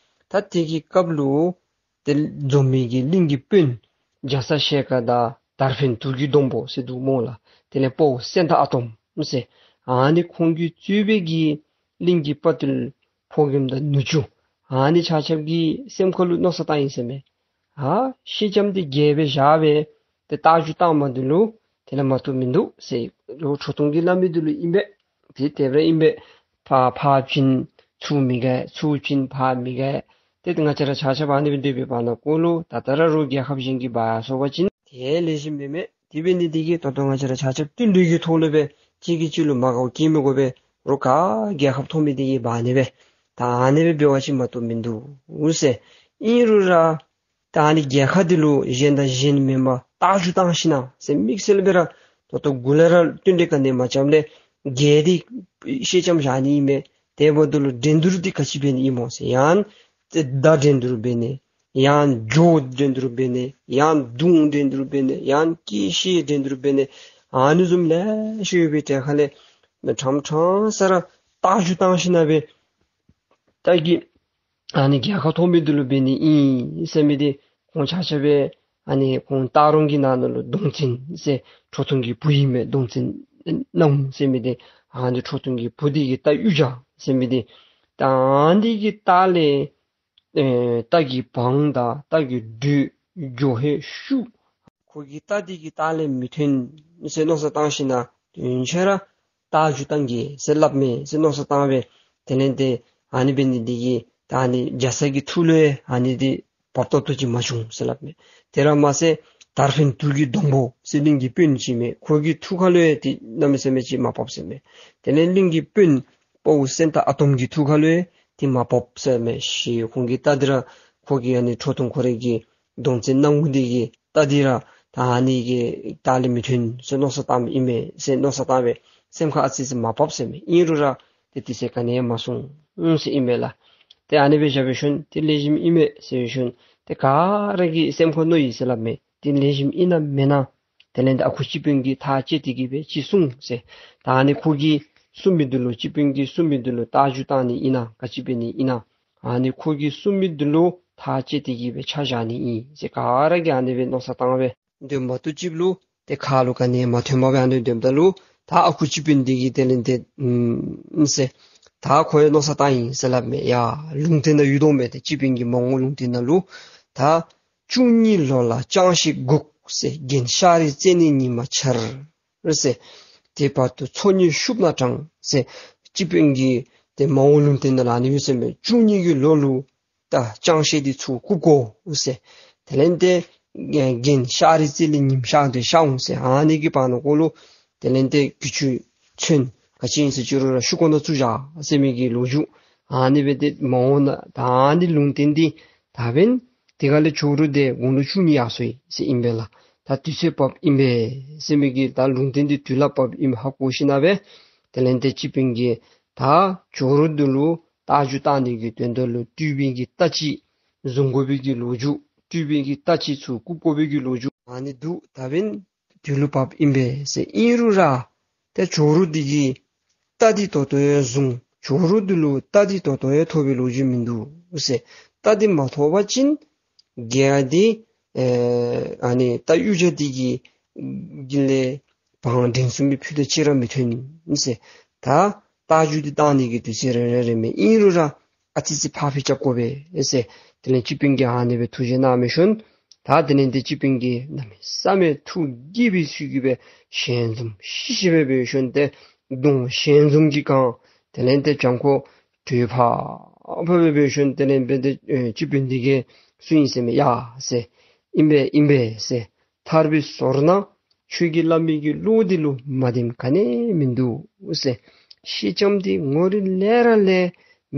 ད་དེ་གི་སྐབས་ལུ་ཏེ་འཛོམས་མི་གི་གླིང་གི་དཔོན་རྒྱ་ཚ་ཞལ་དཀར་དང་དར་འཕེན་དུར་གྱི་སྡོང་པོ་ཟེར་འདུག་སྨོ་ལགས། དེ་ལས་དཔའ་བོ་སེང་སྟག་ཨ་དོམ་ཟེར་ཨ་ནི་ཁོང་གིས་གཙོས་པའི་གི་གླིང་གི་དཔའ་བརྟུལ་ཕོ་རྒནམ་དང་ནུ་གཅུང་ཨ་ནི་ཆ་ཁྱབ་ཀྱི་སེམས་ཁ་ལུ་མནོ་བསམ་བཏང་ཡི་ཟེར་མས། ཨ་ཤེལ་ལྕམ་འདི་རྒྱས་སྦེ་བཞག་སྦེ་ཏེ་རྟ་རྒྱུག་བཏང་མི་འདི་ལུ་དེ་ལས་མ་བཏུབ་མིན་འདུག་ཟེར། ལོག་ཁྲོ་ཐུང་གིས་སླབ་མི་འདི་ལུ་ཨིན་པས། དེ་དེ་སྦེ་ར་ཨིན་པས། ཕར་ཕར་བྱིན་ཚུར་མི་དགའ། ཚུར་བྱིན་ཕར་མི་དགའ། ཏེ་ང་བཅས་ར་ཆ་ཁྱབ་ཨ་ནི་སྦེ་སྡོད་པའི་བར་ན་ཀོ་ལུ་ད་ལྟོ་ར་རོགས་རྒྱལ་ཁབ་གཞན་གྱིས་འབག་སོང་པ་ཅིན་དེ་ལེགས་ཤོམ་མེན་མས། དེ་འབད་ནི་དེ་གིས་ད་ལྟོ་ང་བཅས་ར་ཆ་ཁྱབ་བསྟུན་གྲོས་ཀྱི་ཐོག་ལས་སྦེ་གཅིག་གིས་གཅིག་ལུ་མ་དགའཝ་བསྐྱེད་མི་དགོ་པས། རོགས་ག་རྒྱལ་ཁ་ཐོབ་མི་དེ་གིས་འབག་ནི་སྦེ་ད་ཨ་ནི་སྦེ་འབད་བ་ཅིན་མ་བཏུབ་མིན་འདུག་ཟེར། ཨིན་རུང་ར་ད་ཨ་ནི་རྒྱལ་ཁ་འདི་ལུ་གཞན་དང་གཞན་མེན་པར་རྟ་རྒྱུག་བཏང་ཞིན་ན་ཟེར་དམིགས་བསལ་སྦེ་ར་ད་ལྟོ་འགོ་ལས་ར་བསྟུན་གྲོས་ག་ནི་མ་རྐྱབ་ལས་རྒྱལ་འདི་ཤེལ་ལྕམ་བཞག་ནི་ཨིན་མས། དེ་འབདཝ་ད་ལུ་འགྲན་བསྡུར་འདི་ག་ཅི་འབད་ནི་ཨིན་སྨོ་ཟེར། ཡང་ཏེ་མདའ་འགྲན་བསྡུར་འབད་ནི་ཡང་འགྱོ་འགྲན་བསྡུར་འབད་ནི་ཡང་མདུང་འགྲན་བསྡུར་འབད་ནི་ཡང་སྐེ་ཤེད་འགྲན་བསྡུར་འབད་ནི་ ཨ་ནི་བཟུམ་ལེ་ཤ་ཡོད་པའི་གྲས་ཁ་ལས་ཕྲང་ཕྲང་ས་ར་རྟ་རྒྱུག་བཏང་ཞིན་ན་སྦེ་རྟ་གི་ཨ་ནི་རྒྱལ་ཁ་ཐོབ་མི་འདི་ལུ་འབད་ནི་ཨིན་ཟེར་མི་འདི་ཁོང་ཆ་ཁྱབ་སྦེ་ཨ་ནི་ཁོང་སྟག་རོང་གི་ནང་ན་ལུ་གདོང་བཙན་ཟེར་ཁྲོ་ཐུང་གི་བུ་ཨིན་མས། གདོང་བཙན་སྣང་ཟེར་མི་འདི་ཨ་ནི་ཁྲོ་ཐུང་གི་བུ་འདི་གི་རྟ་གཡུ་བྱ་ཟེར་མི་འདི་ད་ཨ་ནི་གི་རྟ་ལས་ཨེ་རྟ་གི་བང་དང་རྟ་གི་འགྲོས་འགྱོ་ཧེ་ཤུགས་ཁོ་གི་རྟ་འདི་གི་རྟ་ལས་མི་ཐོན་ཟེར་མནོ་བསམ་བཏང་ཞིན་ན་དོན་ཆེ་ར་རྟ་རྒྱུག་བཏང་གེ་ཟེར་སླབ་མས་ཟེར་མནོ་བསམ་བཏང་སྦེ་དེ་ལས་ཏེ་ཨ་ནི་འབད་ནི་འདི་གིས་ད་ཨ་ནི་རྒྱ་ཚ་གི་ཐུགས་ལུ་ཡང་ཨ་ནི་འདི་བབ་ཏོག་ཏོ་ཅིག་མ་བྱུང་ཟེར་སླབ་མས། དེ་ར་མ་ཚད་དར་འཕེན་དུག་གི་སྡོང་པོ་ཟེར་གླིང་གི་དཔོན་ཅིག་མས། ཁོ་གི་ཐུགས་ཁ་ལུ་ཡང་ཏེ་གནམ་མེད་ས་མེད་ཅིག་མ་བབ་ཟེར་མས། དེ་ལས་གླིང་གི་དཔོན་དཔའ་བོ་སེང་སྟག་ཨ་དོམ་གྱི་ཐུགས་ཁ་ལུ་ཡང་ཏེ་མ་བབ་ཟེར་མས། ཞེས་ཁོང་གི་རྟ་འདི་ར་ཁོ་གི་ཨ་ནི་ཁྲོ་ཐུང་ཁོ་རའི་གི་གདོང་བཙན་སྣང་ངུ་འདི་གི་རྟ་འདི་ར་ད་ཨ་ནི་གི་རྟ་ལས་མི་ཐོན་ཟེར་མནོ་བསམ་བཏངམ་ཨིན་མས་ཟེར་མནོ་བསམ་བཏང་སྦེ་སེམས་ཁར་ཨ་ཙི་ཙི་མ་བབ་ཟེར་མས། ཨིན་རུང་ར་ཏེ་དུས་ཚོད་ག་ནི་ཡང་མ་སོང་ཟེར་ཨིན་མས་ལགས། ཏེ་ཨ་ནི་སྦེ་བཞག་པའི་ཤུལ་ཏེ་ལེགས་ཤོམ་ཨིན་མས་ཟེར་བའི་ཤུལ་ཏེ་ག་ར་གིས་སེམས་ཁར་མནོ་ཡི་ཟེར་སླབ་མས། ཏེ་ལེགས་ཤོམ་ཨིན་ན་མེན་ན། དེ་ལས་ཏེ་ཨ་ཁུ་སྤྱི་དཔོན་གྱིས་ཐག་བཅད་དེ་གིས་སྦེ་ཅིག་གསུངས་ཟེར། ད་ཨ་ནི་ཁོ་གིས་གསུངས་མི་འདི་ལུ་སྤྱི་དཔོན་གྱིས་གསུངས་མི་འདི་ལུ་རྟ་རྒྱུག་བཏང་ནི་ཨིན་ན་ག་ཅི་འབད་ནི་ཨིན་ན། ཨ་ནི་ཁོ་གིས་གསུངས་མི་འདི་ལུ་ཐག་བཅད་དེ་གིས་སྦེ་ཆ་བཞག་ནི་ཨིན་ཟེར་ག་ར་གིས་ཨ་ནི་སྦེ་མནོ་བསམ་བཏང་སྦེ་འདོད་མ་བཏུབ་ཅིག་ལུ་ཏེ་ཁ་ལུ་ག་ནི་མ་ཐོནམ་སྦེ་ཨ་ནི་སྡོདཔ་ད་ལུ་ད་ཨ་ཁུ་སྤྱི་དཔོན་འདི་གིས་དེ་ལས་ཏེ་ཨམ་ཟེར་ད་ཁོ་ཡང་མནོ་བསམ་བཏང་ཡི་ཟེར་སླབ་མས། ཡ་ལུང་བསྟན་ནང་ཡོད་དོ་མས། ཏེ་སྤྱི་དཔོན་གྱི་མ་འོངས་ལུང་བསྟན་ནང་ལུ་ད་བཅུ་གཉིས་ལོ་ལ་ཅང་ཤེས་འགུགས་ཟེར། རྒན་ཤ་རུས་རྩེ་ནས་ཉི་མ་འཆར་ཟེར། དེ་བར་དུ་ཚོགས་གཉིས་ཤུབས་ནང་དྲངས་ཟེར། སྤྱི་དཔོན་གྱི་ཏེ་མ་འོངས་ལུང་བསྟན་ནང་ལུ་ཨ་ནི་ཡོད་ཟེར་མས། བཅུ་གཉིས་ཀྱི་ལོ་ལུ་ད་ཅང་ཤེས་འདི་ཚུར་བཀུག་དགོ་ཟེར། དེ་ལས་ཏེ་རྒན་ཤ་རུས་རྩེ་ལས་ཉིམ་ཤར་ཏེ་ཤར་འོང་ཟེར། ཨ་ནི་གི་བར་ན་ཁོ་ལུ་དེ་ལས་ཏེ་གྱི་ཅུང་ཚོན་ག་ཅི་ཨིན་ཟེར་ཅི་རུང་ར་ཤུ་ཀོ་ནང་བཙུགས་བཞག་ཟེར་མི་གི་ལོ་རྒྱུས། ཨ་ནི་སྦེ་ཏེ་མ་འོངས་ན་ད་ཨ་ནི་ལུང་བསྟན་འདི་ད་འབདན་དེ་ག་ལས་ཇོ་རུ་འདི་དགུང་ལོ་བཅུ་གཉིས་ཡར་སོང་ཡི་ཟེར་ཨིན་པས་ལགས། ད་དུས་ཚོད་བབ་ཨིན་པས་ཟེར་མི་གི་ད་ལུང་བསྟན་འདི་དུས་ལ་བབ་ཨིནམ་ཧ་གོ་ཞིན་ན་སྦེ་དེ་ལས་ཏེ་སྤྱི་དཔོན་གྱིས་ད་ཇོ་རུ་འདི་ལུ་རྟ་རྒྱུག་བཏང་ནི་གི་དོན་དག་ལུ་སྤྲུལ་པའི་གི་རྟ་ཅིག་བཟུང་དགོ་པའི་གི་ལོ་རྒྱུས། སྤྲུལ་པའི་གི་རྟ་ཅིག་ཚུར་བཀུག་དགོ་པའི་གི་ལོ་རྒྱུས་ཨ་ནི་འདུག། ད་འབདན་དུས་ལུ་བབ་ཨིན་པས་ཟེར། ཨིན་རུང་ར་ཏེ་ཇོ་རུ་འདི་གིས་རྟ་འདི་ད་ལྟོ་ཡང་བཟུང་། ཇོ་རུ་འདི་ལུ་རྟ་འདི་ད་ལྟོ་ཡང་ཐོབ་པའི་ལོ་རྒྱུས་མིན་འདུག་ཟེར། རྟ་འདི་མ་ཐོབ་པ་ཅིན་རྒྱལ་འདི་ཨེ་ཨ་ནི་རྟ་གཡུ་བྱ་འདི་གི་གི་ལས་བང་བྲན་གསུམ་པའི་ཕུད་དང་གཅིག་ར་མི་ཐོན་ཟེར། ད་རྟ་རྒྱུག་འདི་བཏང་ནི་གི་དུས་ཚོད་རན་རན་རན་མས། ཨིན་རུང་ར་ཨ་ཙི་ཙི་ཕར་འཕུལ་རྐྱབ་དགོ་པས་ཟེར། དེ་ལས་སྤྱི་དཔོན་གྱིས་ཨ་ནི་སྦེ་ཐུགས་བཞེད་གནང་མི་ཤུལ་ད་དེ་ལས་ཏེ་སྤྱི་དཔོན་གྱིས་གནམ་མེད་ས་མེད་ཐུགས་དགྱེས་པའི་ཚུལ་གྱིས་སྦེ་ཞལ་འཛུམ་ཤིག་ཤིག་སྦེ་འབད་ཤུལ་ཏེ་གདོང་ཞལ་འཛུམ་གྱིས་གང་། དེ་ལས་ཏེ་བྱང་ཁོག་དྲོད་ཕར་ཕར་སྦེ་འབད་ཤུལ་དེ་ལས་འབད་དེ་ཨེ་སྤྱི་དཔོན་འདི་གིས་གསུངས་ཡི་ཟེར་མས། ཡ་ཟེར། ཨིན་པས་ཨིན་པས་ཟེར། ཐར་པའི་ཟོར་ནང་ཁྱོད་ཀྱིས་སླབ་མི་གི་བློ་འདི་ལུ་མ་བདེནམ་ག་ནི་མིན་འདུག་ཟེར། ཤེལ་ལྕམ་འདི་ངོ་རིས་ལས་ར་ལས་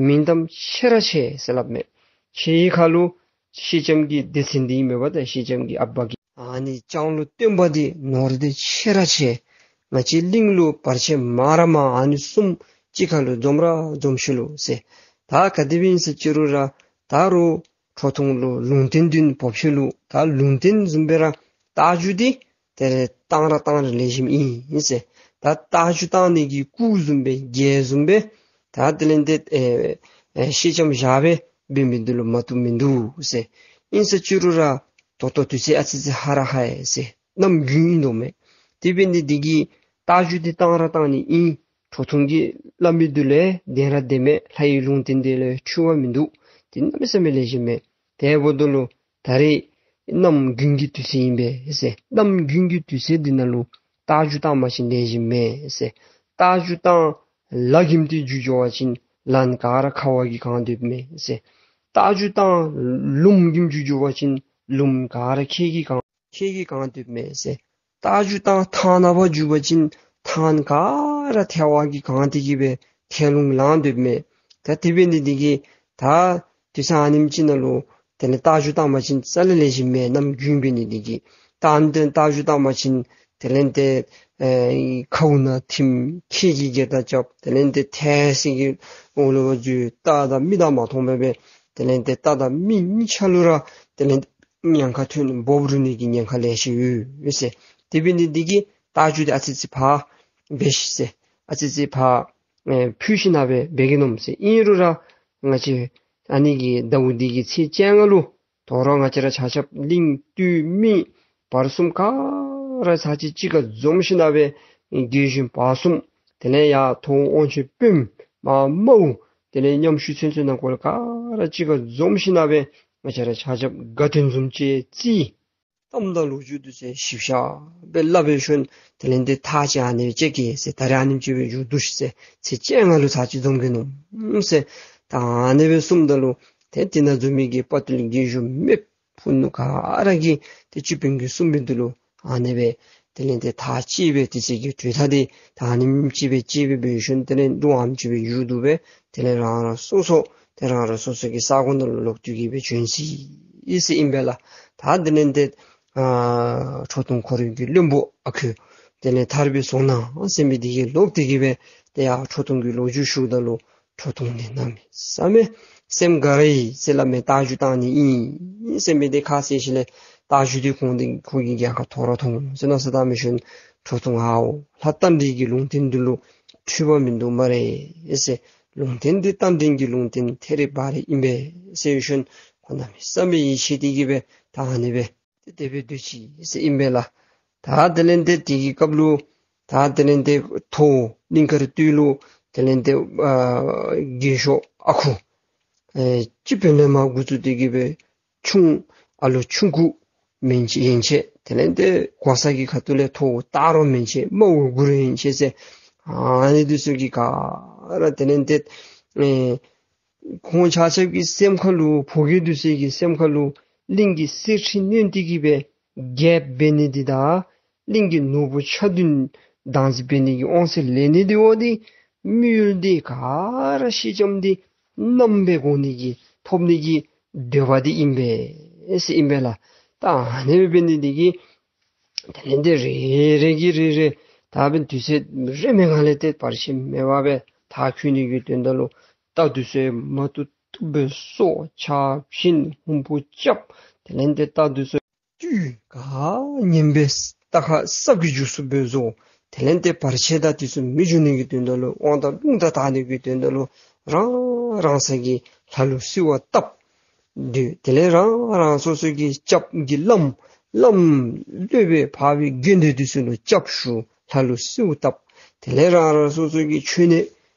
མིང་གཏམ་ཆེ་ར་ཆེ་ཟེར་སླབ་མས། ཁྱེད་ཡི་ཁ་ལུ་ཤེལ་ལྕམ་གྱི་སྡེ་ཚན་འདི་ཨིན་མས་པ། ད་ཤེལ་ལྕམ་གྱི་ཨ་པ་གི་ཨ་ནི་ལྕང་ལོ་སྟོན་པ་འདི་ནོར་འདི་ཆེ་ར་ཆེ། ང་བཅས་གླིང་ལུ་བར་ཆད་མང་ར་མང་། ཨ་ནི་གསུམ་གཅིག་ཁར་ལུ་འཛོམས་ར་འཛོམས་ཤུལ་ལུ་ཟེར། ད་ག་དེ་སྦེ་ཨིན་ཟེར་ཅི་རུང་ར་ད་རུང་ཁྲོ་ཐུང་ལུ་ལུང་བསྟན་འདི་བབས་ཤུལ་ལུ་ད་ལུང་བསྟན་བཟུམ་སྦེ་ར་རྟ་རྒྱུག་འདི་དེ་ལས་བཏང་ར་བཏང་ར་ལེགས་ཤོམ་ཨིན་ཟེར། ད་རྟ་རྒྱུག་བཏང་ནི་གི་སྐུ་བཟུམ་སྦེ་རྒྱན་བཟུམ་སྦེ་ད་དེ་ལས་ཏེ་ཨེ་ཨེ་ཤེལ་ལྕམ་བཞག་སྦེ་འབད་མི་འདི་ལུ་མ་བཏུབ་མིན་འདུག་ཟེར། ཨིན་ཟེར་ཅི་རུང་ར་ད་ལྟོ་དུས་ཚོད་ཨ་ཙི་ཙི་ཧ་ར་ཧ་ཡི་ཟེར། གནམ་དགུན་ཨིན་དོ་མས། དེ་འབད་ནི་འདི་གིས་རྟ་རྒྱུག་འདི་བཏང་ར་བཏང་ནི་ཨིན། ཁྲོ་ཐུང་གིས་སླབ་མི་འདི་ལུ་བདེན་ར་བདེན་མས། ལྷ་ཡི་ལུང་བསྟན་འདི་ལུ་འཁྲུལ་བ་མིན་འདུག། འདི་གནམ་མེད་ས་མེད་ལེགས་ཤོམ་མས། དེ་འབདཝ་ད་ལུ་ད་རེས་གནམ་དགུན་གྱི་དུས་ཚོད་ཨིན་པས་ཟེར། གནམ་དགུན་གྱི་དུས་ཚོད་འདི་ནང་ལུ་རྟ་རྒྱུག་བཏང་པ་ཅིན་ལེགས་ཤོམ་མས་ཟེར། རྟ་རྒྱུག་བཏང་ལ་གིམ་ཏེ་རྒྱུག་འགྱོ་བ་ཅིན་ལན་ག་ར་ཁ་བ་གིས་གང་སྡོདཔ་མས་ཟེར། རྟ་རྒྱུག་བཏང་ལུངམ་གིམ་རྒྱུག་འགྱོ་བ་ཅིན་ལུངམ་ག་ར་ཁྱེགས་ཀྱིས་གང་ཁྱེགས་ཀྱིས་གང་སྡོདཔ་མས་ཟེར། རྟ་རྒྱུག་བཏང་ཐང་ནང་ཕར་རྒྱུག་པ་ཅིན་ཐང་ག་ར་ཐལ་བ་གིས་གང་སྟེ་གིས་སྦེ་ཐལ་རླུང་ལངས་སྡོདཔ་མས། ད་དེ་འབད་ནི་འདི་གིས་ད་དུས་ཚོད་ཨ་ནེམ་ཅིག་ནང་ལུ་དེ་ལས་རྟ་རྒྱུག་བཏང་པ་ཅིན་རྩ་ལས་ལེགས་ཤོམ་མེན། གནམ་དགུན་འབད་ནི་འདི་གིས། ད་ཨ་ནི་ཏེ་རྟ་རྒྱུག་བཏང་པ་ཅིན་དེ་ལས་ཏེ་ཨེ་ཁཝ་ནང་ཐིམ། ཁྱེགས་ཀྱིས་སྒལ་བརྡར་རྐྱབ། དེ་ལས་ཏེ་ཐལ་སེང་གེ་འོག་ལུ་འཛུལ། རྟ་དང་མི་དང་མ་མཐོང་བར་སྦེ་དེ་ལས་ཏེ་རྟ་དང་མི་གཉིས་ཆ་ལུ་ར་དེ་ལས་ཉེན་ཁ་ཐོན་འབོབ་རུལ་ནི་གི་ཉེན་ཁ་ལེ་ཤ་ཡོད་ཟེར། དེ་འབད་ནི་འདི་གིས་ རྟ་རྒྱུག་འདི་ཨ་ཙི་ཅིག་ཕར་འབད་ཤིག་ཟེར། ཨ་ཙི་ཅིག་ཕར་ཨེ་ཕུད་ཞིནམ་སྦེ་འབད་གེ་མནོཝ་མས་ཟེར། ཨིན་རུང་ར་ང་བཅས་ཨ་ནི་གི་ཟླཝ་འདི་གི་ཚེས་བཅོ་ལྔ་ལུ་དོ་རུང་ང་བཅས་ར་ཆ་ཁྱབ་གླིང་སྟོད་སྨད་བར་གསུམ་ག་ར་ཚར་གཅིག་གཅིག་ཁར་འཛོམས་ཞིནམ་སྦེ་རྒས་གཞོན་བར་གསུམ་དེ་ལས་ཡར་མཐོ་དབང་ཆེན་དཔོནམ་མར་དམའཝ་དེ་ལས་ཉམ་ཆུང་ཚུན་ཚོད་ནང་འཁོད་ལུ་ག་ར་གཅིག་ཁར་འཛོམས་ཞིནམ་སྦེ་ང་བཅས་ར་ཆ་ཁྱབ་དགའ་སྟོན་བཟུམ་ཅིག་རྩིས་གཏམ་དང་ལོ་རྒྱུས་འདི་ཚུ་ཞིབ་ཆ་སྦེ་སླབ་སྦེ་ཞིནམ་དེ་ལས་ཏེ་ཐག་ཅིག་ཨ་ནི་སྦེ་བཅད་གེ་ཟེར། ད་རེས་ཨ་ནེམ་ཅིག་སྦེ་མཇུག་བསྡུ་ཤིག་ཟེར། ཚེས་བཅོ་ལྔ་ལུ་ཚར་གཅིག་འཛོམས་གེ་མནོཝ་མས་ཟེར། ད་ཨ་ནི་སྦེ་གསུངམ་ད་ལུ་ཏེ་དེ་ནང་འཛོམས་མི་གི་དཔའ་བརྟུལ་རྒས་གཞོན་མེད་ཕུ་ནུ་ག་ར་གིས་ཏེ་སྤྱི་དཔོན་གྱིས་གསུངས་མི་འདི་ལུ་ཨ་ནི་སྦེ་དེ་ལས་ཏེ་ཐག་བཅད་སྦེ་དེ་ཚེ་གི་གྲོས་ཐག་འདི་ད་ཨ་ནེམ་ཅིག་སྦེ་བཅད་སྦེ་འབད་ཞིནམ་དེ་ལས་ལོ་ཨ་ནེམ་ཅིག་སྦེ་མཇུག་བསྡུ་སྦེ་དེ་ལས་རང་རང་སོ་སོ་ཏེ་རང་རང་སོ་སོ་གི་ས་གོ་ནང་ལུ་ལོག་སྟེ་གི་སྦེ་བྱོན་ཅི་ཟེར་ཨིན་པས་ལགས། ད་དེ་ལས་ཏེ་ཨ་ཁྲོ་ཐུང་ཁོ་རའི་གི་བློན་པོ་ཨ་ཁུ་དེ་ལས་ཐར་པའི་གཟུགས་སྣང་ཟེར་མི་འདི་གིས་ལོག་སྟེ་གི་སྦེ་ཏེ་ཡར་ཁྲོ་ཐུང་གི་ལོ་རྒྱུས་ཞུཝ་ད་ལུ་ཁྲོ་ཐུང་འདི་གནམ་མེད་ས་མེད་སེམས་དགའ་ར་ཡི་ཟེར་སླབ་མས། རྟ་རྒྱུག་བཏང་ནི་ཨིན་ཟེར་མི་འདི་ཁ་བཟེད་ཞིནམ་ལས་རྟ་རྒྱུག་འདི་ཁོང་འདི་ཁོ་གི་རྒྱལ་ཁ་མཐོ་ར་མཐོ་འོང་ཟེར་མནོ་བསམ་བཏང་སྦེ་ཞིནམ་ཁྲོ་ཐུང་ཨའོ་ལྷ་རྟ་མགྲིན་གྱི་ལུང་བསྟན་འདི་ལུ་འཁྲུལ་པ་མིན་འདུག་སྨ་རེ་ཟེར། ལུང་བསྟན་འདི་རྟ་མགྲིན་གྱི་ལུང་བསྟན་ཐད་རི་བ་རི་ཨིན་པས་ཟེར་ཞིནམ་ཁོ་གནམ་མེད་ས་མེད་ཡིད་ཆེས་ཏེ་གི་སྦེ་ད་ཨ་ནི་སྦེ་ཏེ་དེ་སྦེ་སྡོད་ཅི་ཟེར་ཨིན་པས་ལགས། ད་དེ་ལས་ཏེ་དེ་གི་སྐབས་ལུ་ད་དེ་ལས་ཏེ་མཐོ་གླིང་དཀར་སྟོད་ལུ་དེ་ལས་ཏེ་ཨ་རྒས་ཤོས་ཨ་ཁུ་ཨེ་སྤྱི་དཔོན་ལས་མར་འགོ་བཙུགས་ཏེ་གི་སྦེ་ཆུང་ཨ་ལོ་ཆུང་ཀུ་མན་ཆད་ཡན་ཆད་དེ་ལས་ཏེ་གོ་ས་གི་ཁ་ཐུག་ལས་མཐོ་སྟག་རོང་མན་ཆད་དམའ་བ་གུར་ཡན་ཆད་ཟེར་ཨ་ནི་འདི་ཚུ་གིས་ག་ར་དེ་ལས་ཏེ་ཨེ་ཁོང་ཆ་ཁྱབ་ཀྱི་སེམས་ཁ་ལུ་ཕོ་རྒྱས་འདི་ཚུ་གི་སེམས་ཁ་ལུ་གླིང་གི་གསེར་ཁྲི་བསྣུན་ཏེ་གི་སྦེ་རྒྱལཔོ་འབད་ནི་འདི་དང་གླིང་གི་ནོར་བུ་ཆ་བདུན་བདག་འཛིན་འབད་ནི་གི་དབང་ཚད་ལེན་ནི་འདི་འོ་འདི་དམིགས་ཡུལ་འདི་ག་ར་ཤེས་ལྕམ་འདི་མནའམ་སྦེ་དགོ་ནི་གི་ཐོབ་ནི་གི་འདོད་པ་འདི་ཨིན་པས་ཟེར་ཨིན་པས་ལགས། ད་ཨ་ནི་སྦེ་འབད་ནི་འདི་གིས་དེ་ལས་ཏེ་རེ་རེ་གིས་རེ་རེ་ད་འབདན་དུས་ཚོད་རེ་མེད་སྒང་ལས་ཏེ་བར་ཆད་མེད་པར་སྦེ་མཐའ་འཁྱོལ་ནི་གི་དོན་དག་ལུ་རྟ་འདི་ཚུ་མ་བཏུབ་བཏུབ་སྦེ་གསོ་ཆག་བྱིན་ཧུམ་བུ་རྐྱབ། དེ་ལས་ཏེ་རྟ་འདི་ཚུ་བཏུལ་ག་ཉེན་པའི་རྟ་ཁ་སྲབ་ཀྱི་རྒྱུགས་སུ་སྦེ་བཟོ། དེ་ལས་ཏེ་བར་ཆད་དང་འདི་ཚུ་མི་འབྱུང་ནི་གི་དོན་དག་ལུ་དབང་དང་རླུང་རྟ་དར་ནི་གི་དོན་དག་ལུ་རང་རང་ས་གི་ལྷ་ལུ་གསོལ་བ་བཏབ། དེ་དེ་ལས་རང་རང་སོ་སོ་གི་སྐྱབས་ཀྱི་བླམ་བླམ་སློབ་དཔོན་འཕགས་པའི་དགེ་འདུན་འདི་ཚུ་ལུ་སྐྱབས་ཞུ་ལྷ་ལུ་གསོལཝ་བཏབ། དེ་ལས་རང་རང་སོ་སོ་གི་མཆོད་གནས་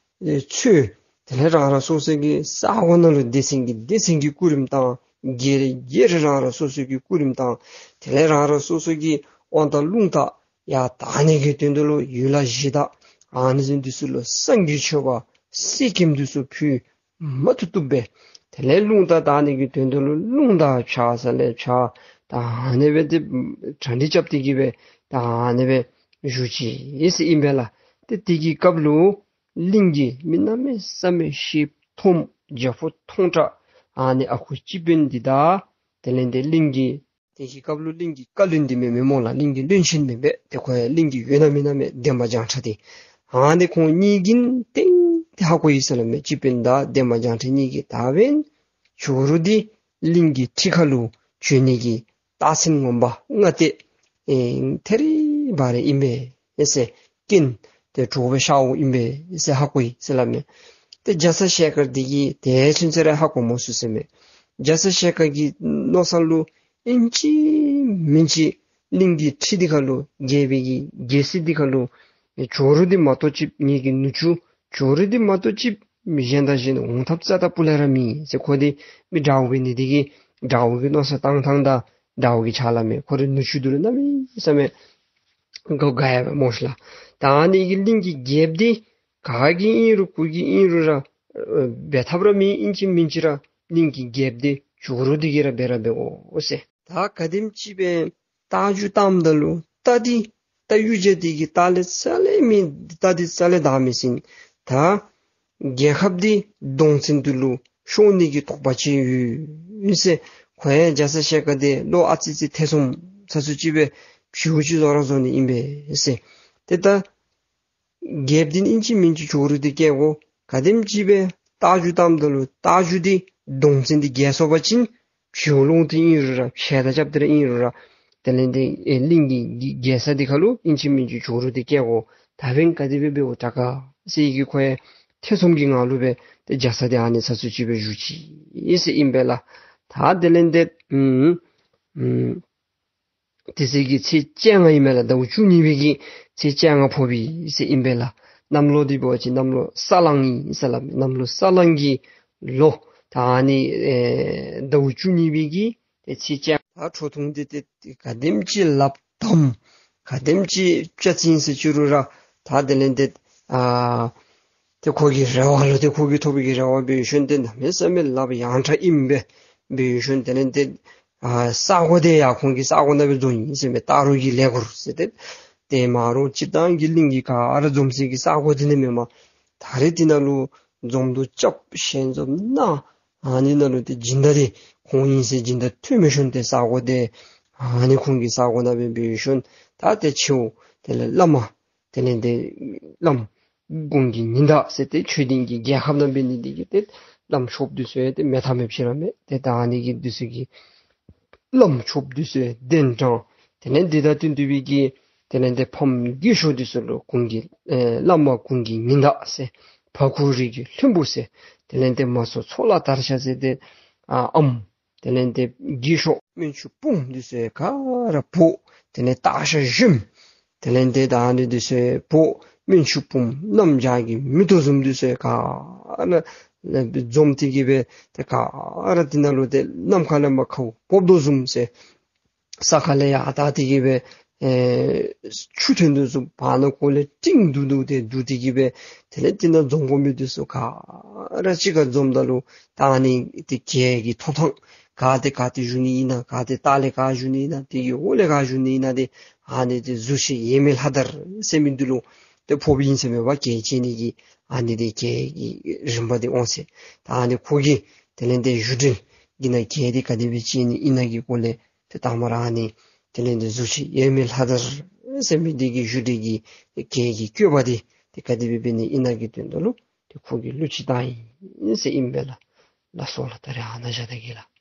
ཨེ་འཚོལ། དེ་ལས་རང་རང་སོ་སོ་གི་ས་གོ་ནང་ལུ་སྡེ་ཚན་གྱི་སྡེ་ཚན་གྱི་སྐུ་རིམ་བཏང་། སྒེར་སྒེར་རང་རང་སོ་སོ་གི་སྐུ་རིམ་བཏང་། དེ་ལས་རང་རང་སོ་སོ་གི་དབང་དང་རླུང་རྟ་ཡར་དར་ནི་གི་དོན་དག་ལུ་ཡུལ་ལྷ་གཞི་བདག་ཨ་ནི་ཚུ་འདི་ཚུ་ལུ་བསང་གི་མཆོད་པ་གསེར་སྐྱེམས་འདི་ཚུ་ཕུལ། མ་བཏུབ་བཏུབ་སྦེ། དེ་ལས་རླུང་རྟ་དར་ནི་གི་དོན་དག་ལུ་རླུང་རྟ་འཕྱར་ས་ལས་འཕྱར། ད་ཨ་ནི་སྦེ་ཏེ་གྲ་སྒྲིག་རྐྱབ་སྟེ་གི་སྦེ་ད་ཨ་ནི་སྦེ་བཞུགས་ཅི་ཟེར་ཨིན་པས་ལགས། ཏེ་དེ་གི་སྐབས་ལུ་གླིང་གི་མི་གནམ་མེད་ས་མེད་ཤེསཔ་མཐོངམ་རྒྱལ་པོ་མཐོང་དྲགས་ཨ་ནི་ཨ་ཁུ་སྤྱི་དཔོན་འདི་དང་དེ་ལས་ཏེ་གླིང་གི་དེ་གི་སྐབས་ལུ་གླིང་གི་བཀའ་བློན་འདི་མེན་མེན་སྨོ་ལགས། གླིང་གི་བློན་ཆེན་མེན་པས། ཏེ་ཁོ་ཡང་གླིང་གི་ཡོད་ན་མེད་ན་མེད་འདན་མ་བྱང་ཁྲ་འདི། ཨ་ནི་ཁོང་གཉིས་ཀྱིས་གཏན་གཏན་ཧ་གོ་ཡི་ཟེར་སླབ་མས། སྤྱི་དཔོན་དང་འདན་མ་བྱང་ཁྲ་གཉིས་ཀྱིས་ད་འབདན་ཇོ་རུ་འདི་གླིང་གི་ཁྲི་ཁ་ལུ་བྱོན་ནི་གི་རྟགས་མཚན་ངོ་མ་ལྔ་སྟེ་ཨེ་ཐད་རི་བ་རི་ཨིན་པས་ཟེར། རྐྱེན་དེ་གྲོགས་སྦེ་ཤརཝ་ཨིན་པས་ཟེར་ཧ་གོ་ཡི་ཟེར་སླབ་མས། ཏེ་རྒྱ་ཚ་ཞལ་དཀར་འདི་གིས་དེ་ཚུན་ཚོད་ར་ཧ་གོ་མ་ཚུགས་ཟེར་མས། རྒྱ་ཚ་ཞལ་དཀར་གྱི་མནོ་བསམ་ལུ་ཨིན་ཅི་མིན་ཅི་གླིང་གི་ཁྲི་འདི་ཁ་ལུ་རྒྱལ་པོའི་གི་རྒྱལ་སྲིད་འདི་ཁ་ལུ་ཇོ་རུ་འདི་མ་གཏོགས་ཅིག་ངེ་གི་ནུ་གཅུང་ཇོ་རུ་འདི་མ་གཏོགས་ཅིག་མི་གཞན་དང་གཞན་འོང་ཐབས་རྩ་དང་སྤུ་ལས་ར་མེད་ཟེར། ཁོ་འདི་མི་དགྲ་བོ་འབད་ནི་འདི་གིས་དགྲ་བོ་གི་མནོ་བསམ་བཏང་ཐངས་དང་དགྲ་བོ་གི་ཕྱག་ལཱ་མས། ཁོ་རའི་ནུ་གཅུང་འདི་ལུ་གནམ་མེད་ས་མེད་དགའ་དགའ་ཡ་སྨོ་ཤ་ལགས། ད་ཨ་ནི་གི་གླིང་གི་རྒྱལཔོ་འདི་ག་གིས་ཨིན་རུང་གུ་གིས་ཨིན་རུང་ར་ཨེ་འབད་ཐབས་ར་མེད། ཨིན་ཅི་མིན་ཅི་ར་གླིང་གི་རྒྱལཔོ་འདི་ཇོ་རུ་འདི་གིས་ར་འབད་ར་འབད་དགོ་ཟེར། ད་ག་དེམ་ཅིག་སྦེ་རྟ་རྒྱུག་བཏངམ་ད་ལུ་རྟ་འདི་རྟ་གཡུག་བྱ་འདི་གིས་རྟ་ལས་རྩ་ལས་མི་རྟ་འདི་རྩ་ལས་བདའ་མི་ཟུན། ད་རྒྱལ་ཁབ་འདི་གདོང་བཙན་འདི་ལུ་ཤོར་ནི་གི་དོགས་པ་ཅིག་ཡོད་ཟེར། ཁོ་ཡང་རྒྱ་ཚ་ཞལ་དཀར་འདི་ལོ་ཨ་ཙི་ཙི་ཐེ་ཚོམ་ཚ་ཚུ་ཅིག་སྦེ་བྱིའུ་ཅིག་བཟོ་ར་བཟོ་ནི་ཨིན་པས་ཟེར། ཏེ་ད་རྒྱལཔོ་འདི་ཨིན་ཅི་མིན་ཅི་ཇོ་རུ་འདི་བཀལ་དགོ། ག་དེམ་ཅིག་སྦེ་རྟ་རྒྱུག་བཏངམ་ད་ལུ་རྟ་རྒྱུག་འདི་གདོང་བཙན་འདི་རྒྱལ་སོང་པ་ཅིན་བྱིའུ་ལོང་སྟེ་ཨིན་རུང་ར་ཕྱེད་དང་རྐྱབ་སྟེ་ར་ཨིན་རུང་ར་ དེ་ལས་ཏེ་ཨེ་གླིང་གི་གི་རྒྱལ་ས་འདི་ཁ་ལུ་ཨིན་ཅི་མིན་ཅི་ཇོ་རུ་འདི་བསྐྱལ་དགོ། ད་འབདན་ག་དེ་སྦེ་འབདཝ་དྲག་ག་ཟེར་གི་ཁོ་ཡང་ཐེ་ཚོམ་གྱི་ངང་ལུ་སྦེ་ཏེ་རྒྱ་ཚ་འདི་ཨ་ནི་ས་ཚུ་ཅིག་སྦེ་བཞུགས་ཅི་ཟེར་ཨིན་པས་ལགས། ད་དེ་ལས་ཏེ་ཨུམ་ཨུམ་དེ་ཚེ་གི་ཚེས་བཅོ་ལྔ་ཨིན་མས་ལགས། ཟླཝ་བཅུ་གཉིས་པའི་གི་ཚེས་བཅོ་ལྔ་ཕོག་པས་ཟེར་ཨིན་པས་ལགས། གནམ་ལོ་འདི་འབད་བ་ཅིན་གནམ་ལོ་ས་གླང་ཨིན་ཟེར་སླབ་མས། གནམ་ལོ་ས་གླང་གི་ལོ་ད་ཨ་ནི་ཨེ་ཟླཝ་བཅུ་གཉིས་པའི་གི་ཏེ་ཚེས་བཅོ་ལྔ་ད་ཁྲོ་ཐུང་འདི་ཏེ་ག་དེམ་ཅིག་ལགཔ་དམ་ག་དེམ་ཅིག་སྤྱ་ཚིང་ཟེར་ཅི་རུང་ར་ད་དེ་ལས་ཏེ་ཨ་ཏེ་ཁོ་གི་རེ་བ་ལུ་ཏེ་ཁོ་གིས་ཐོབ་པའི་གི་རེ་བ་འབད་ཞིནམ་ཏེ་གནམ་མེད་ས་མེད་ལགཔ་ཡངས་དྲགས་ཨིནམ་སྦེ་འབད་ཞིནམ་དེ་ལས་ཏེ་ཨ་ས་གོ་འདི་ཡང་ཁོང་གི་ས་གོ་ནང་སྦེ་འཛོམས་ཡི་ཟེར་མས། སྟག་རོང་གི་ལེ་འཁོར་ཟེར་ཏེ། ཏེ་མ་རུང་སྤྱིར་བཏང་གི་གླིང་གི་ག་ར་འཛོམས་སའི་གི་ས་གོ་འདི་ནི་མེན་མས། ད་རེས་འདི་ནང་ལུ་འཛོམས་འདུ་རྐྱབ་ཞལ་འཛོམས་གནང་། ཨ་ནི་ནང་ལུ་ཏེ་སྦྱིན་བདག་འདི་ཁོང་ཨིན་ཟེར་སྦྱིན་བདག་ཐོན་མི་ཞིནམ་ཏེ་ས་གོ་འདི་ཨ་ནི་ཁོང་གི་ས་གོ་ནང་སྦེ་འབད་ཞིནམ་ད་ཏེ་ཆེ་བོ་དེ་ལས་བླ་མ་དེ་ལས་ཏེ་བླམ་དགུང་གི་ཉི་ཟླ་ཟེར་ཏེ་ཆོས་ལྡན་གྱི་རྒྱལ་ཁབ་ནང་འབད་ནི་འདི་གིས་ཏེ་བླམ་ཆོསཔ་འདི་ཚུ་ཡང་ཏེ་མེད་ཐབས་མེདཔ་ཅིག་ར་མས། ཏེ་ད་ཨ་ནི་གི་འདི་ཚུ་གིས་བླམ་ཆོསཔ་འདི་ཚུ་ཡང་གདན་དྲངས། དེ་ལས་འདི་དང་བསྟུན་ཏེ་སྦེ་གི་དེ་ལས་ཏེ་ཕམ་རྒས་ཤོས་འདི་ཚུ་ལུ་གུང་གི་ཨེ་བླ་མ་དགུང་གི་ཉི་ཟླ་ཟེར། ཕ་ཁུ་རི་གི་ལྷུན་པོ་ཟེར། དེ་ལས་ཏེ་མ་སྲུ་མཚོ་ལ་དར་ཤ་ཟེར་ཏེ་ཨ་ཨམ། དེ་ལས་ཏེ་རྒས་ཤོས་སྨན་ཆུང་བུམོ་འདི་ཚུ་ག་ར་འབོ། དེ་ལས་སྟག་ཤར་གཞོནམ། དེ་ལས་ཏེ་ད་ཨ་ནི་འདི་ཚུ་འབོ། སྨན་ཆུང་བུམོ་གནམ་བྱཱར་གྱི་མེ་ཏོག་བཟུམ་འདི་ཚུ་ག་ར་འཛོམས་ཏེ་གི་སྦེ་ཏེ་ག་ར་འདི་ནང་ལུ་ཏེ་ནམ་མཁའ་ལས་མར་ཁཝ་ཕོག་དོ་བཟུམ་ཟེར། ས་ཁ་ལས་ཡར་ལྟ་སྟེ་གི་སྦེ་ཨེ་ཆུ་ཐོན་དོ་བཟུམ། བར་ན་ཁོག་ལས་སྤྲིན་འདུ་འདུ་སྟེ་འདུ་སྟེ་གི་སྦེ་དེ་ལས་འདི་ནང་འཛོམས་དགོ་མི་འདི་ཚུ་ག་ར་གཅིག་ཁར་འཛོམས་ད་ལུ་ད་ཨ་ནི་ཏེ་གྱལ་གྱི་ཐོབ་ཐངས་ག་ཏེ་ག་ཏེ་བཞུགས་ནི་ཨིན་ན། ག་ཏེ་ལྟག་ལས་ག་བཞུགས་ནི་ཨིན་ན། དེ་གི་འོག་ལས་ག་བཞུགས་ནི་ཨིན་ན། ཏེ་ཨ་ནི་ཏེ་གཟུ་ཆེན་ཡས་མས་ལྷ་དར་ཟེར་མི་འདི་ལུ་ཏེ་ཕོགཔ་ཨིན་ཟེར་མས་པ། གྱལ་བཅད་ནི་གི་ཨ་ནི་ཏེ་གྱལ་གྱི་རིམ་པ་འདི་འོང་ཟེར། ད་ཨ་ནི་ཁོ་གིས་དེ་ལས་ཏེ་བཞུགས་གྲལ་གྱི་ནང་གྱལ་འདི་ག་དེ་སྦེ་བཅད་ནི་ཨིན་ན་གི་སྐོར་ལས་ཏེ་དང་པ་ར་ཨ་ནི་དེ་ལས་ཏེ་གཟུ་ཆེན་ཡས་མས་ལྷ་དར་ཟེར་མི་འདི་གིས་བཞུགས་གྲལ་གྱི་གྱལ་གྱི་བཀོད་པ་འདི་ཏེ་ག་དེ་སྦེ་འབད་ནི་ཨིན་ན་གི་དོན་དག་ལུ་ཏེ་ཁོ་གིས་གླུ་ཅིག་བཏང་ཡི་ཟེར་ཨིན་པས་ལགས། ལགས་སོ་ལགས། ད་རེས་ཨ་ནཱ་བཞག་ད་གེ་ལགས།